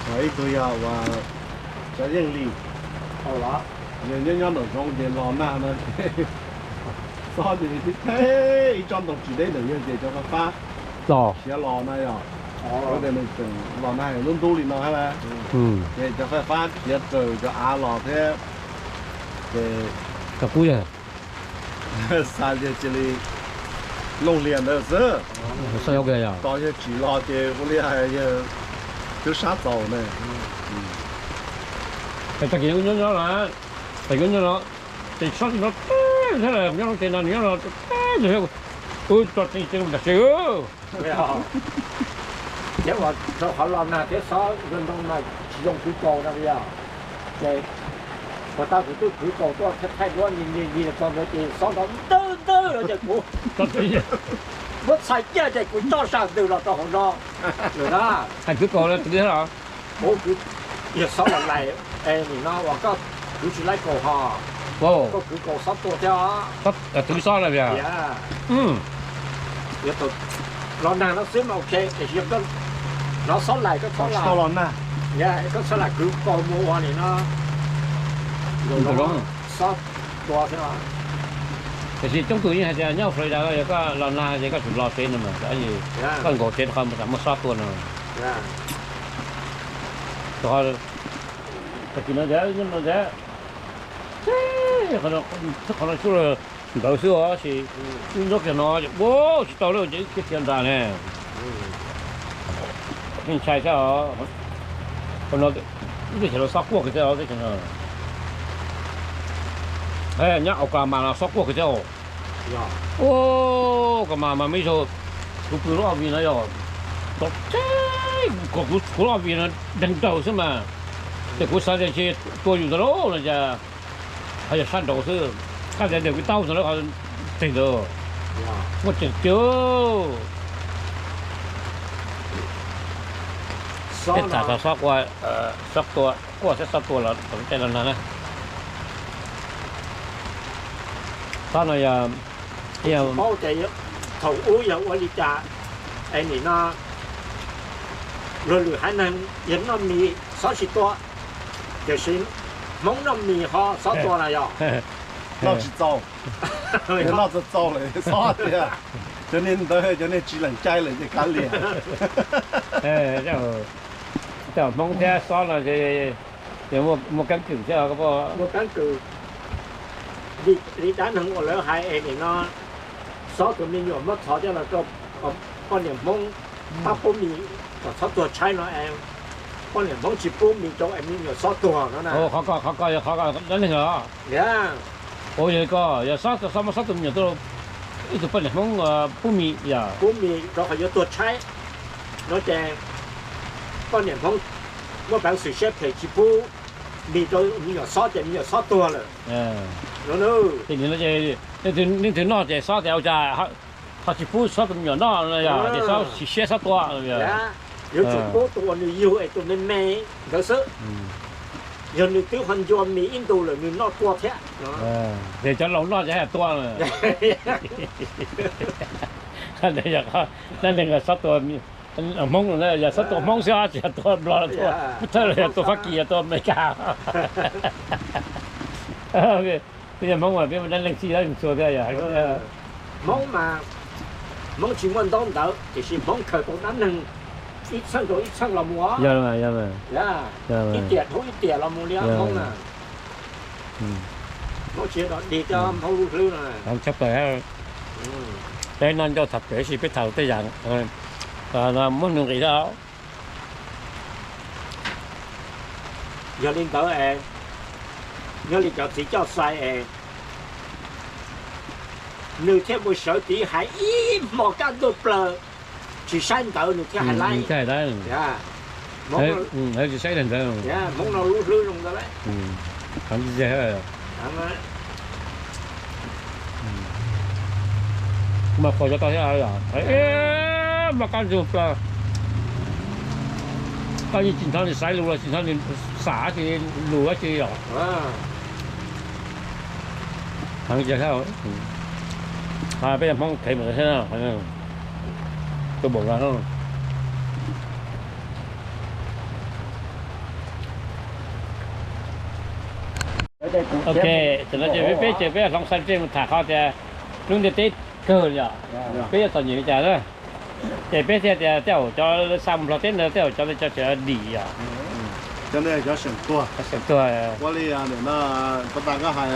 Ho ib tug yog uas Tsav Yeej Lis, yog nyob nyob nraum zoov ces los nag no ces xob ces tib teg ib tsob ntoo tsis deb ntawm yawg ces cov faib fab khiav los na yog. Tias nws tseem los nag lub ntub li no thiab, ces cov faib fab khiav raws cov av los thiab ces kub yawg xav tias cia li looj hlias ntawd xwb. Tos yawg tsim los ces ua li hais yawg twb sab txaus ne. Tag kis nyob nyob no, tag kis nyob no, ces xob no teb thiab nyob lub tsev no nyob no teb, wb tso tsev tsev mus nram tsev. Thiab uas rau qhov los nag thiab xob zoo ntoo mas tsis zoo kwv kaus no yog. Ces puas tau kuv twb kwv kaus tuaj thaij duab ni ni ni tso ntawd ces xob nrov ntawg ntawg no ces kuv muab txhais kiag ces kuv coj sab ntws los rau hauv no lawm na. Hais kwv kaus twv thiab los? Yog xob los lais, nim no uas koj kwv tsis laib kaus ho, koj kwv kaus xob tua thiab os. Twv xob na. Yog los nag no xwb mas ok, tiam sis yog koj hnov xob lais koj txhob los nag, koj txhob lam kwv kaus mus ua nim no. Xob tua xwb. Tiam sis coob tus yeej hais tias nyob Florida yog koj los nag ces koj tsum los tsev no mas, koj nkaum tsev rau qhov muaj xob tua no. Tag kis no ntag, nyob no ntag, qhov no xub ntawd xwb os, sis wb nyob kiag no ua tsis tau lawm ces wb khiav khiav nram ne. Yeej ntshai thiab os. Qhov no ib tug xyov los xob quaj kiag thiab os, teb chaws no. Nyob Oklahoma los xob quaj kiag thiab os. Ua, Oklahoma mas ib zaug kuv pw lub O V no yog, kom kuv lub O V no deeg daws xwb mas, ces kuv xav tias ntshe tua yus ntawd lauj no cas ho yog sab nraud xwb. Koj tias ntawm kuv taub ntawd qhov twg ntawd, muaj tseem tiag. Peb tham txog xob quaj, xob tua, quaj thiab xob tua los tej no na. Xob no yog, paub tias thaum ub yog ua li cas es nim no luag lwm haiv neeg yog noj mis xob tsis tua, tiam sis Hmoob noj mis ho xob tua na yog? Noj tsis txaus, noj txaus txaus lawm xob tiag. Cov niag ntawd cov niag tsis lees cai lawm ces kav liam. Cov Hmoob thiab xob no ces muaj keeb kwm thiab. Muaj keeb kwm. Li dab neeg uas lawv hais es nim no xob tus me nyuam muab txhov coj los rau poj niam Hmoob pab pub mis kom txhob tuag tshaib no es poj niam Hmoob tsis pub mis rau es me nyuam xob tuag no na. Qhov ko, qhov ko yog qhov dab neeg os. Ua yog ko yog xob, xob muab xob tus me nyuam tuaj, ib tug poj niam Hmoob pub mis yog pub mis rau qhov yuav tuag tshaib no ces poj niam Hmoob muaj peev xwm siab phem tsis pub mis rau me nyuam xob ces me nyuam xob tuag lawm. Ces nim no ces leej twg noj ces xob tias ua cas ho tsis pub xob tus me nyuam noj no yog ces xob sim siab xob tua. Yuav tsum pub tus uas nws yug es tus me me ntawd xwb. Yog nws twb ho ncua mis ib ntus lawm nws noj tua thiab. Ces cov laus noj ces haj tua. Dab neeg xob tua Hmoob, yog xob tua Hmoob xwb tsis yog tua Nplog, tua Thawj los yog tua Fab Kis, tua Amelikas. Peb yog Hmoob mas peb muaj dab neeg txij dab neeg txhua thiab yog. Hmoob mas Hmoob tsis muaj ntaub ntawv tiam sis Hmoob khaws tau dab neeg ib txheej rau ib txheej los mus. Ib tiam dhau ib tiam los mus li Hmoob na. Hmoob tsis yog dig cov Hmoob lub hlwb no. Tshaj plaws. Peb noj ncauj tham pem sis peb tham tej yam muaj nuj nqis thiab. Yog li ntawd es nyob li cov txiv coj xais es nws thiaj mus sawv tiv hais ib hmo kaj ntug plaws, tsis saib ntawv nws thiaj hais laib. Tsis saib ntawv. Hmoob no lub hlwb zoo ntawd lawm. Mas qhuas cov tau thiab, mas kaj ntug plaws. Koj yeej tsis hnov nws xaiv lus los tsis hnov nws xam dab tsi lus dab tsi os. Heev tiag thiab. Peb yog Hmoob khev mus thiab, tua npaum no. Ok, tam no ces peb ces peb hloov xab ntsej mus tham qhov tias lub ntiaj teb kawg li os. Peb yuav txom nyem li cas na. Ces peb thiaj tias tej zaum cov xa mus Nplog teb ntawd tej zaum cov ntawd cov tseem dim os. Cov ntawd cov seem tuag. Seem tuag. Ua li no, pab tas koj hais,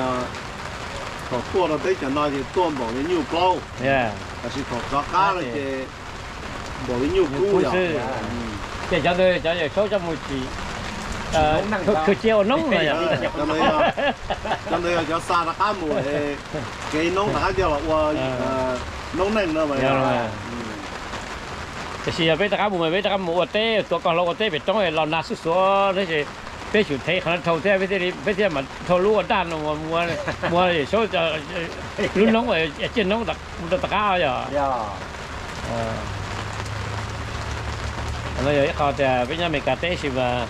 thaum tuaj rau teb chaws no ces tuaj npaum li nyuj plaub, tab sis thaum rov qab no ces npaum li nyuj kub xwb. Ces cov ntawd cov yawm saub coj mus tsim khwv cia ua noob no. Cov ntawd yog cov xa rov qab mus, kev noob rov qab coj los ua noob neej no. Tiam sis yog peb rov qab mus mas peb rov qab mus ua teb, tuav koj hlau ua teb pem roob los nag xuj xuav no ces peb tsum thev qhov no dhau thiab, peb thiaj mam dhau lub ua daj no mus, ua yawm saub lub noob, ciaj noob rau tom qab yog. No yog ib qho tias peb nyob Amelikas teb sis mas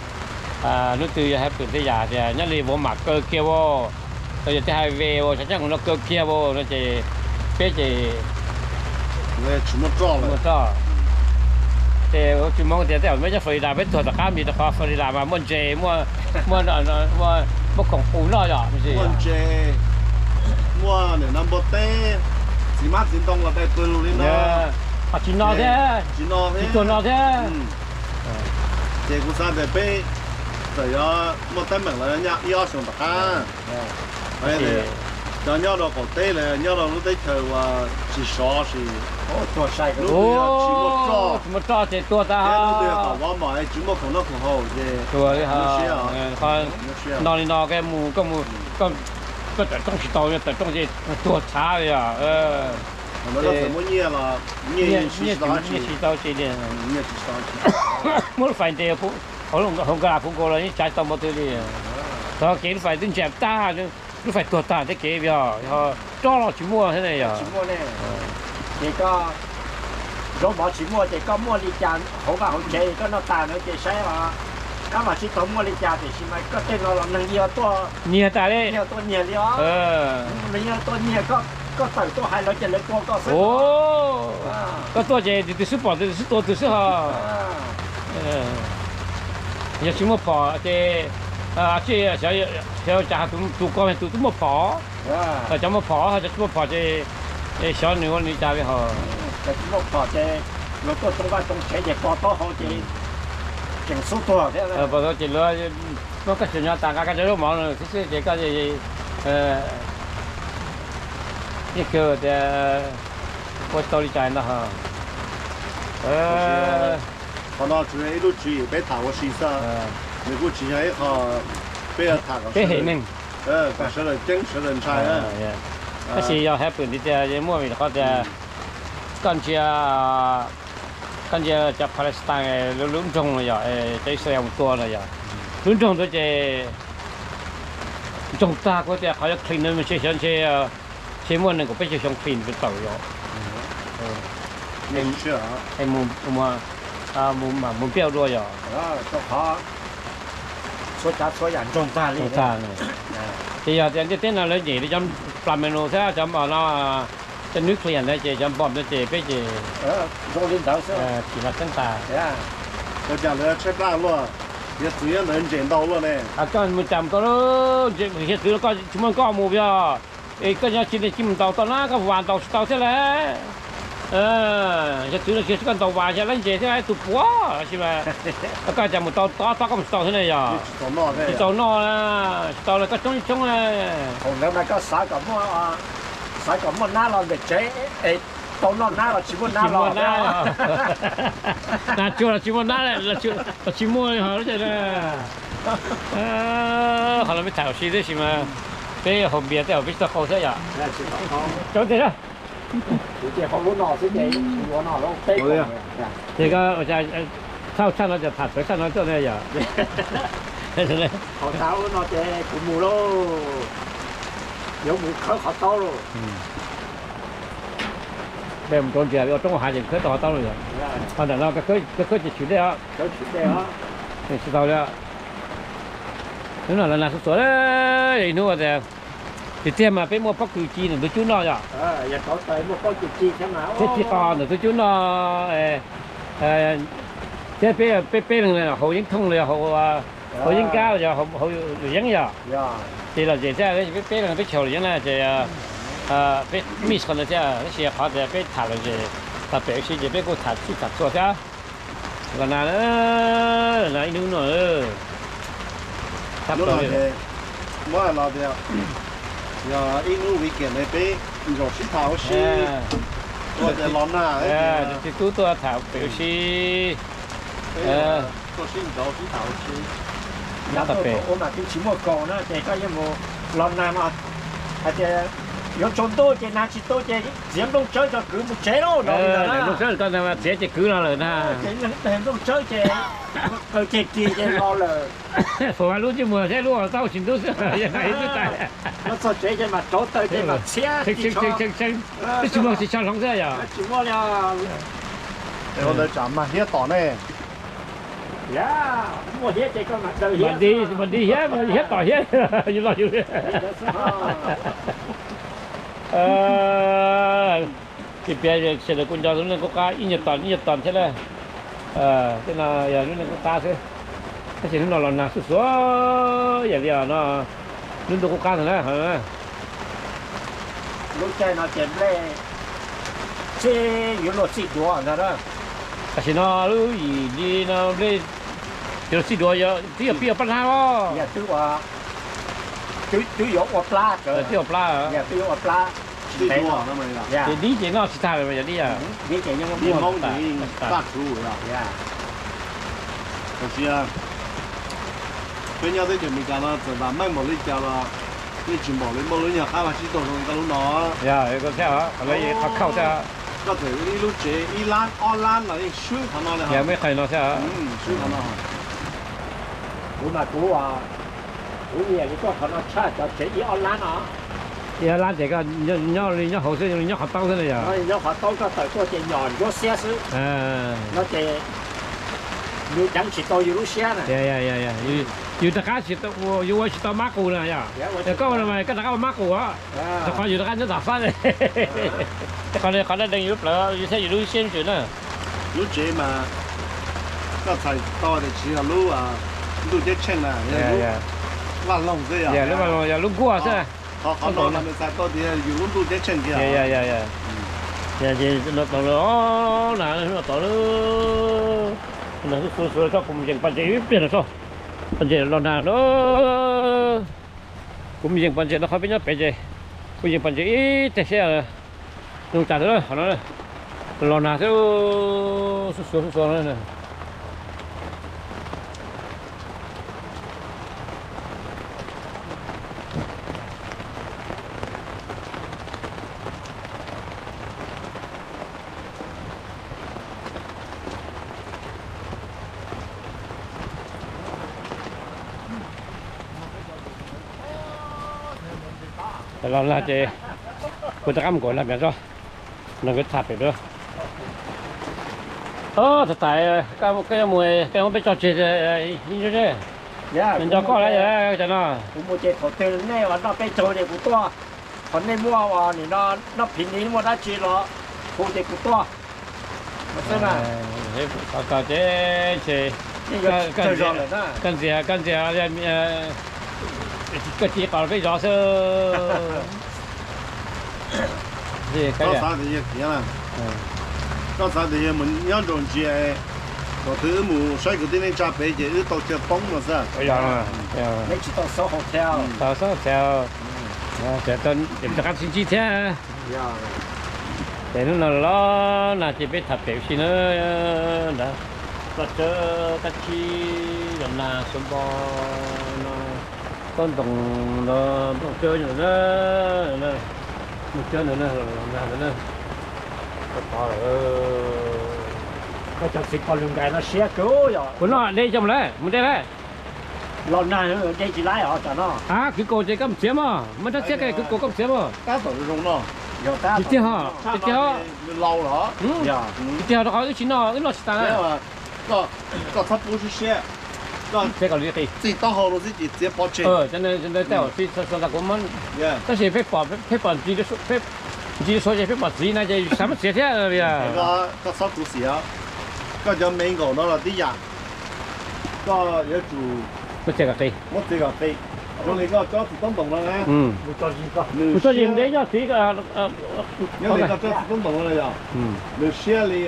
hnub twg yog hais pwm tej yam tias nyob li Walmart kaw kiag as, yog tej highway as, xyov caj no kaw kiag as no ces peb ces tsis muaj roj. Ces tsis hmoov tias tej zaum peb nyob Florida peb tuag tom qab vim rau qhov Florida mas muaj ntses, muaj, muaj, muaj khoom qus noj yom. Muaj ntses, muaj nim no npua teb, txiv hmab txiv ntoo los dai pawg lug li no. Tsis no thiab, tsis no thiab, tsis tuag no thiab. Ces kuv xav tias peb txawm yuav muaj teeb meem los nyob ib ob xyoos tom qab, cov nyob rau qaum teb los nyob rau lub teb chaws uas tsis sov sis, tsis muaj roj, tsis muaj roj ces tuag tag, lub twg tom vov mom tsis muaj khoom noj khoom haus ces tuag li. No li no koj mus, koj tawm rooj tsis tau, tawm rooj ces tuag txhav li os. Nyiaj tsis tau ces muab lub fais ntes hauv nkas las phuv nkaus los yeej tsav tsis tau npaum twg li. Txog kev lub fais twb ntsiag tag, lub fais tuag tag thiab kev yog roj los tsis muaj thiab ne yog. Ces koj zaub mov tsis muaj ces koj muaj li cas hauv vaj hauv tsev koj noj tas na ces saib os. Kab mas sib tau muaj li cas tiam sis mas koj tej no los neeg yeej tuaj nyiag tas li, tuaj nyiag li os. Neeg yeej tuaj nyiag, koj tawm tuaj hais lawv ces lawv tua koj xwb. Koj tuaj ces tus twg xwb pom tus twg xwb tua tus xwb ho. Yog tsis muaj phom ces, xyov cas tus ko tus twb muaj phom, cov muaj phom, cov tsis muaj phom ces xyov nws ua li cas li ho. Cov tsis muaj phom ces luag tuaj tsoo vaj tsoo tsev ces pom taub hau ces tseem xub tuag thiab. Pom taub ces luag muab koj xyuas nyo tas nqa koj cov zaub mov xwb xwb ces koj yeej kawg tias ua tau li cas ntag ho. Qhov no tsuas yog ib lub tswv yim peb tham ua si xwb, nws kuj tsis yog ib qho peb yuav tham kom sawv daws ceeb sawv daws ntshai. Tab sis yog hais pwm tiag tias muaj vim qhov tias koj ntsia, koj ntsia cov Palestine lub nroog no yog cov Israel mus tua no yog lub nroog ntawd ces ntsoog tag kuv tias qhov yuav clean no ntshe xyov ntshe, ntshe muaj nees nkaum peb caug xyoo clean tawm yog mus piaj dua yog. Ces yog tias ntiaj teb no lawv nyem li cov plas me nus thiab cov no, cov nuclear ntawd ces cov npom no ces peb ces zoo li ntawd xwb, tsis los txeeb tas. Ua cas lawv tshaib plab luaj, hiav txwv nyob ntawd ntses ntau luaj ne. Koj mus cas mus tau, hiav txwv koj tsis muaj koj mus yog, koj nyob tsis mus ntaus tau na, koj vas ntaus tsis tau thiab lauj. Hiav txwv no tsis koj ntaus vas xyov lawv ntses thiab tus puav sis mas koj cas mus tau tob tob koj mus tsis tau thiab ne yog. Tsis tau noj, tsis tau koj coob coob. Thaum ntawd mas koj xav kom muaj, xav kom muaj nab los ntawm tsev, tau noj nab los tsis muaj nab los. Nas tsuag los tsis muaj nab, los tsis muaj li ho. Qhov no peb tham ua si tab sis mas peb haus npias tej zaum peb tsis tau qau thiab yom. Cov ntej na. Ces koj txhaj tshaj no ces tham txawv tshaj no tuaj ne yom. Kuv mus lauj, yuav mus khawb qhov taub lauj. Peb mus rau ntias ua roob hav ces khawb tau qhov taub lauj yom. Ho ntawm no koj khawb ces tshwm dej os. Tsis tau li. Hnub no los nag xuav xuav, ib hnub tiag tiag mas peb muaj pob kws ci ntawm ntug cub noj yom. Thiab ci qos ntawm ntug cub noj, thiab peb peb leeg haus yeeb thooj los yog haus yeeb nkab los yog haus luam yeeb yom. Ces lom zem thiab, peb peb leeg peb tsis haus luam yeeb na ces peb mix qhov ntawd thiab, tab sis qhov tias peb tham lom zem, tham pem ua si ces peb kuj tham txhij tham txhua thiab. Los nag, los nag ib hnub no. Muab los tias yog ib hnub weekend ne peb zaum sib tham ua si, ua tias los nag, tus tub tuaj tham pem ua si. Tuaj sib nraud sib tham ua si. Nyob tau pem ua mas twb tsis muaj kaus na ces koj yeej mus los nag no hais tias yuav tsaus ntuj ces nag tsis tu ces txiav nplooj tsawb tso kwv mus tsev lauj no. Nplooj tsawb koj txiav ces kwv no lawm na. Nplooj tsawb ces qaws ceg kis ces los lawm. Faus lub ntsej muag thiab lub taub tsis ntub xwb, yog nag ib twb tas. Los txog tsev ces mam rauv taws ces mam txhiab tsis muaj tsis tshua hloov xwb yom. Tsis muaj li. Ua ntawd tsam mag hiab tom ne. Muaj hiab ces koj mam daws hiab, mas di hiab, hiab tom hiab, yus los yus li. Tsis piav sawv daws kuj nco tus neeg qub qab ib nyuag tom ib nyuag tom thiab na. Tej no yog lub neej qub qab xwb, tab sis hnub no los nag xuj xuav ib yam li no, lub ntuj qub qab ntag na. Lub caij no ces nplej txij yuav luag txij duav ntag na. Tam sim no lub yim hli no nplej yuav luag txij duav, twb yog pib ua plab hnab los? Twb yuav ua plab, twb yuav ua plab, twb yuav ua plab. Ces dib ces noj tsis tag li yog dib. Peb nyob teb chaws Amelikas no txawm vam meej npaum li cas los yeej tsis npaum li muaj lub nyuag qab vaj tsib taug zoo li koj lub no. Qhov khauj thiab. Koj txawm ib lub tsev ib lab ob lab los yeej swb qhov no li. Swb qhov no. Kuv mas kuv, kuv nyiam li koj qhov no tshaj cov tsev ib ob lab no. Ib ob lab ces koj nyob li nyob hauv xwb, nyob qhov taub xwb na yog? Nyob qhov taub koj tawm tuaj ces nyom ncuab xiab xwb no ces yus deev tsis tau yus lub siab na. Yus rov qab, yus ua tsis tau mab qus na yog? Koj ua no mas koj rov qab ua mab qus os. Rau qhov yus rov qab nyob tom fab, qhov, qhov no deev yus lub plawv yus thiab yus lub siab ntsws na. Lub tsev mas koj txhais tau tias tsis yog lub ntuj ceeb tsheej na, yog lub vaj loog xwb, yog lub vaj loog, yog lub nkuaj xwb. Qhov no mas nws txhais tau tias yus lub ntuj ceeb tsheej kiag. Ces no tod, na, no tod, na, xub xub tso kuv mus yees paj ntses ib pliag no tso. Paj ntses los nag no. Kuv mus yees paj ntses no, qhov peb nyob pem ces kuv yees paj ntses ib teg seb zoo cas xwb, qhov no los nag xwb, xub xub xub xub. Los nag ces kuv rov qab mus nkaum nag pem tso, no kuv tham pem dua. Tab tais, koj yuav mus, koj yuav muab peb tso tseg ib ntsej, nco koj lawm cov no. Kuv mus ces thaum twg nej noj peb caug ces kuv tuaj, qhov nej muaj nim no noj phiv ni muaj dab tsi los hu ces kuv tuaj. Koj ces, koj ntxias, koj ntxias, koj cia qos peb zov xwb. Koj xav tias yog kiav, koj xav tias yog mus nyob nraum ntsia, thaum twg wb mus saib kwv tij neej tsa pem ces wb tau chaw poob no xwb. Rov qab sib ntsib thiab. Ces hnub no los nag ces peb tham pem si na, ntawd, koj tsawb kab tsib los nag, xuas npo no, koj ntoos no, nplooj tsawb no na, nplooj tsawb no na, los nag ntawd na. Koj tov lawm. Koj cov txiv pos lwg nkais no siab kawg yom. Kuv noj de coj mus lawm, mus de lawm. Los nag de tsis laib os tam no. Av, kwv kaus ces koj mus txiav mog, muaj rab txiab kwv kaus koj mus txiav mog. Tab tom zoo no. Tiag tiag, tiag tiag. Tiag tiag, rau qhov wb tsis noj, wb noj tsis tas na. Koj txhob pub siab, koj txiav kom li qis, txij taub hau rau xwb ces txiav pov tseg. Tej zaum tsis txog ntawd kuv muab, tab sis peb pom, peb pom ntsis suav ces peb pom txiv na ces xav muab txiav thiab. Koj txhob khuv xim, koj cov me nkaum no los tib yam, koj yuav tsum muab txiav kom qis. Zoo li koj tsob txiv taub ntoos no na, nws tso zis ntev nyob txiv, nyob li koj tsob txiv taub ntoos no yog, nws siab li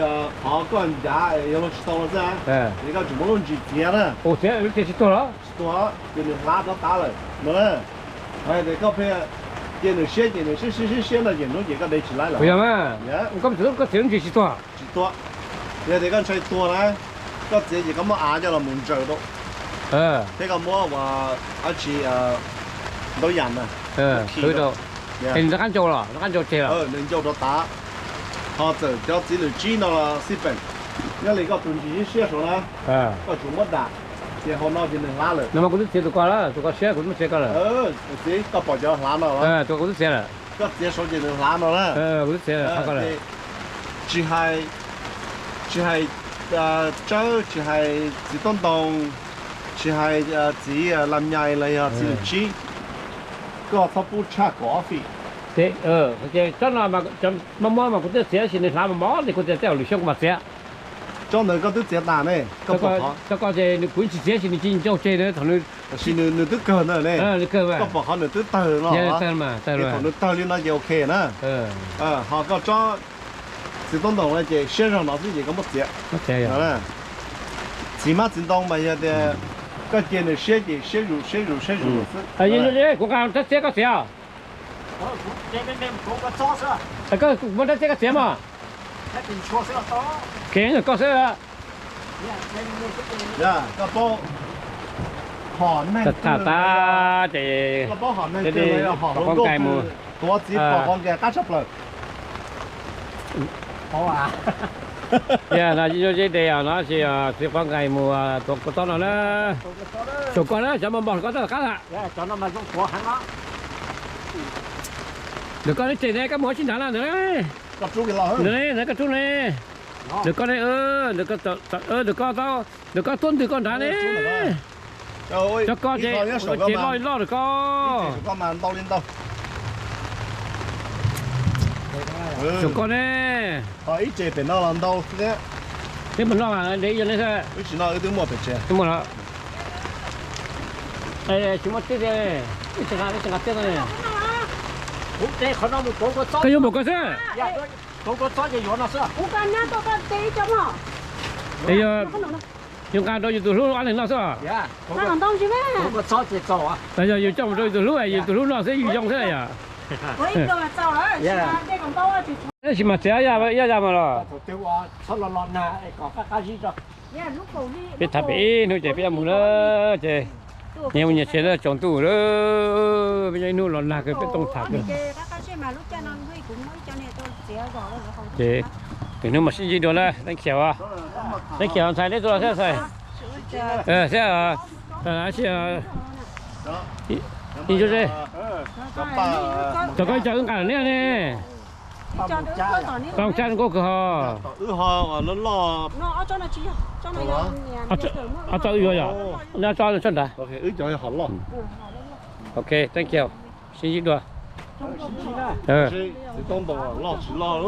qhov koj ncav yuav luag tsis tau no xwb. Ces koj tseem muab lub ntsis txiav na. Txiav tsis tuag los? Tsis tuag, ces nws hlav rov qab lawm no na. Hais tias koj pheej cia nws siab ces nws siab siab siab siab no ces hnub ces koj de tsis laib lawm. Yog mas, koj txiav lub ntsis tsis tuag? Tsis tuag. Yog tias koj ntshai tuag na, koj txiav ces koj muab av coj los mus ntsaws rau, thiab koj muab ua dab tsi, ntaub yam na, es nws rov qab ncau los, rov qab ncau tseg los? Nws ncau rov qab. Ho txawm cov txiv lwm tsib no los xij peem, nyob li koj tus ntsis siab siab saud na, koj tsuas muab dam, ces hauv no ces nws hlav lawm. No mas kuv twb txiav tus ko lawm, tus ko siab kuv twb txiav ko lawm. Txiv, koj pom cov hlav no los? Tus ko kuv twb txiav lawm. Koj txiav saud ces nws hlav no na. Kuv twb txiav lawm. Tsis hais, tsis hais tsawb, tsis hais txiv taub ntoos, tsis hais txiv lam nyais los yog txiv lwm tsib, koj txhob pub tshaj kaum ob feet. Tsob no mas muaj muaj mas kuv twb txiav, tab sis nws hlav mos mos li kuv tias tej zaum lwm xyoo kuv mam txiav. Tsob ntawd koj twb txiav tas ne, koj pom qhov. Tsob ko ces nws kuv tsis txiav, nws tsis nco tseg na, thaum nws, tab sis nws twb kawg ntawd ne. Koj pom qhov nws twb tawg no, thaum nws tawg li no ces ok na. Ho koj tsob txiv taub ntoos no ces siab zog no xwb ces koj muab txiav. Txiv hmab txiv ntoo mas yog tias koj cia nws siab ces siab zus siab zus siab zus xwb. Kuv nqa rab txiab koj txiav. Koj muab rab txiab koj txiav mog. Kev koj xwb. Koj paub hom neeg twg, koj paub hom neeg twg los yog hom hluas nkauj twg tuav txiv pom qhov nkais qab tshaj plaws. Yog no zej de os, no tsis txiv qhov nkais mus tuav kua txob no na. Xyaum koj na, cov mos mos koj txoj qab lawm. Ntawm koj ne, ces ne koj mus ua tsis nrad na ntawd. Ntawd ne, ntawd koj rub ne. Ntawm koj ne, ntawm koj, ntawm koj tuab ntwg koj nrad ne. Cov ko ces ces loj loj ntawm koj. Xyaum koj ne. Ib tse pem no los ntau thiab. Twb mus noj de ib yam ne xwb. Wb tsis noj, wb twb muaj pem tsev. Twb muaj lawm. Tsis muaj tib, wb tsis nqa, wb tsis nqa tib no ne. Koj yuav npaum ko xwb. Es yog yus nqa rau yus tus hlub ob leeg noj xwb. Yog yus coj mus rau yus tus hlub, yus tus hlub noj xwb yus zoo xwb yom. Tab sis mas txiav ib yam mas los. Peb tham pem ib hnub ces peb yuav mus na, ces nyias mus nyias tsev na, tsaus ntuj lawm, peb nyob ib hnub los nag kawg peb tooj tham kawg. Ces hnub mam sib ntsib dua na, thank you. Thank you ntxhais, neb tuaj los thiab ntxhais. Thiab, ib, cov ko ib co wb nqa niab ne. Tau tsab nkauj kawg ho. Ob tsob wb yuav yom, neb ob tsob tsob nrad. Ok, thank you. Sib ntsib dua. Txiv taub ntoos loj tsis loj.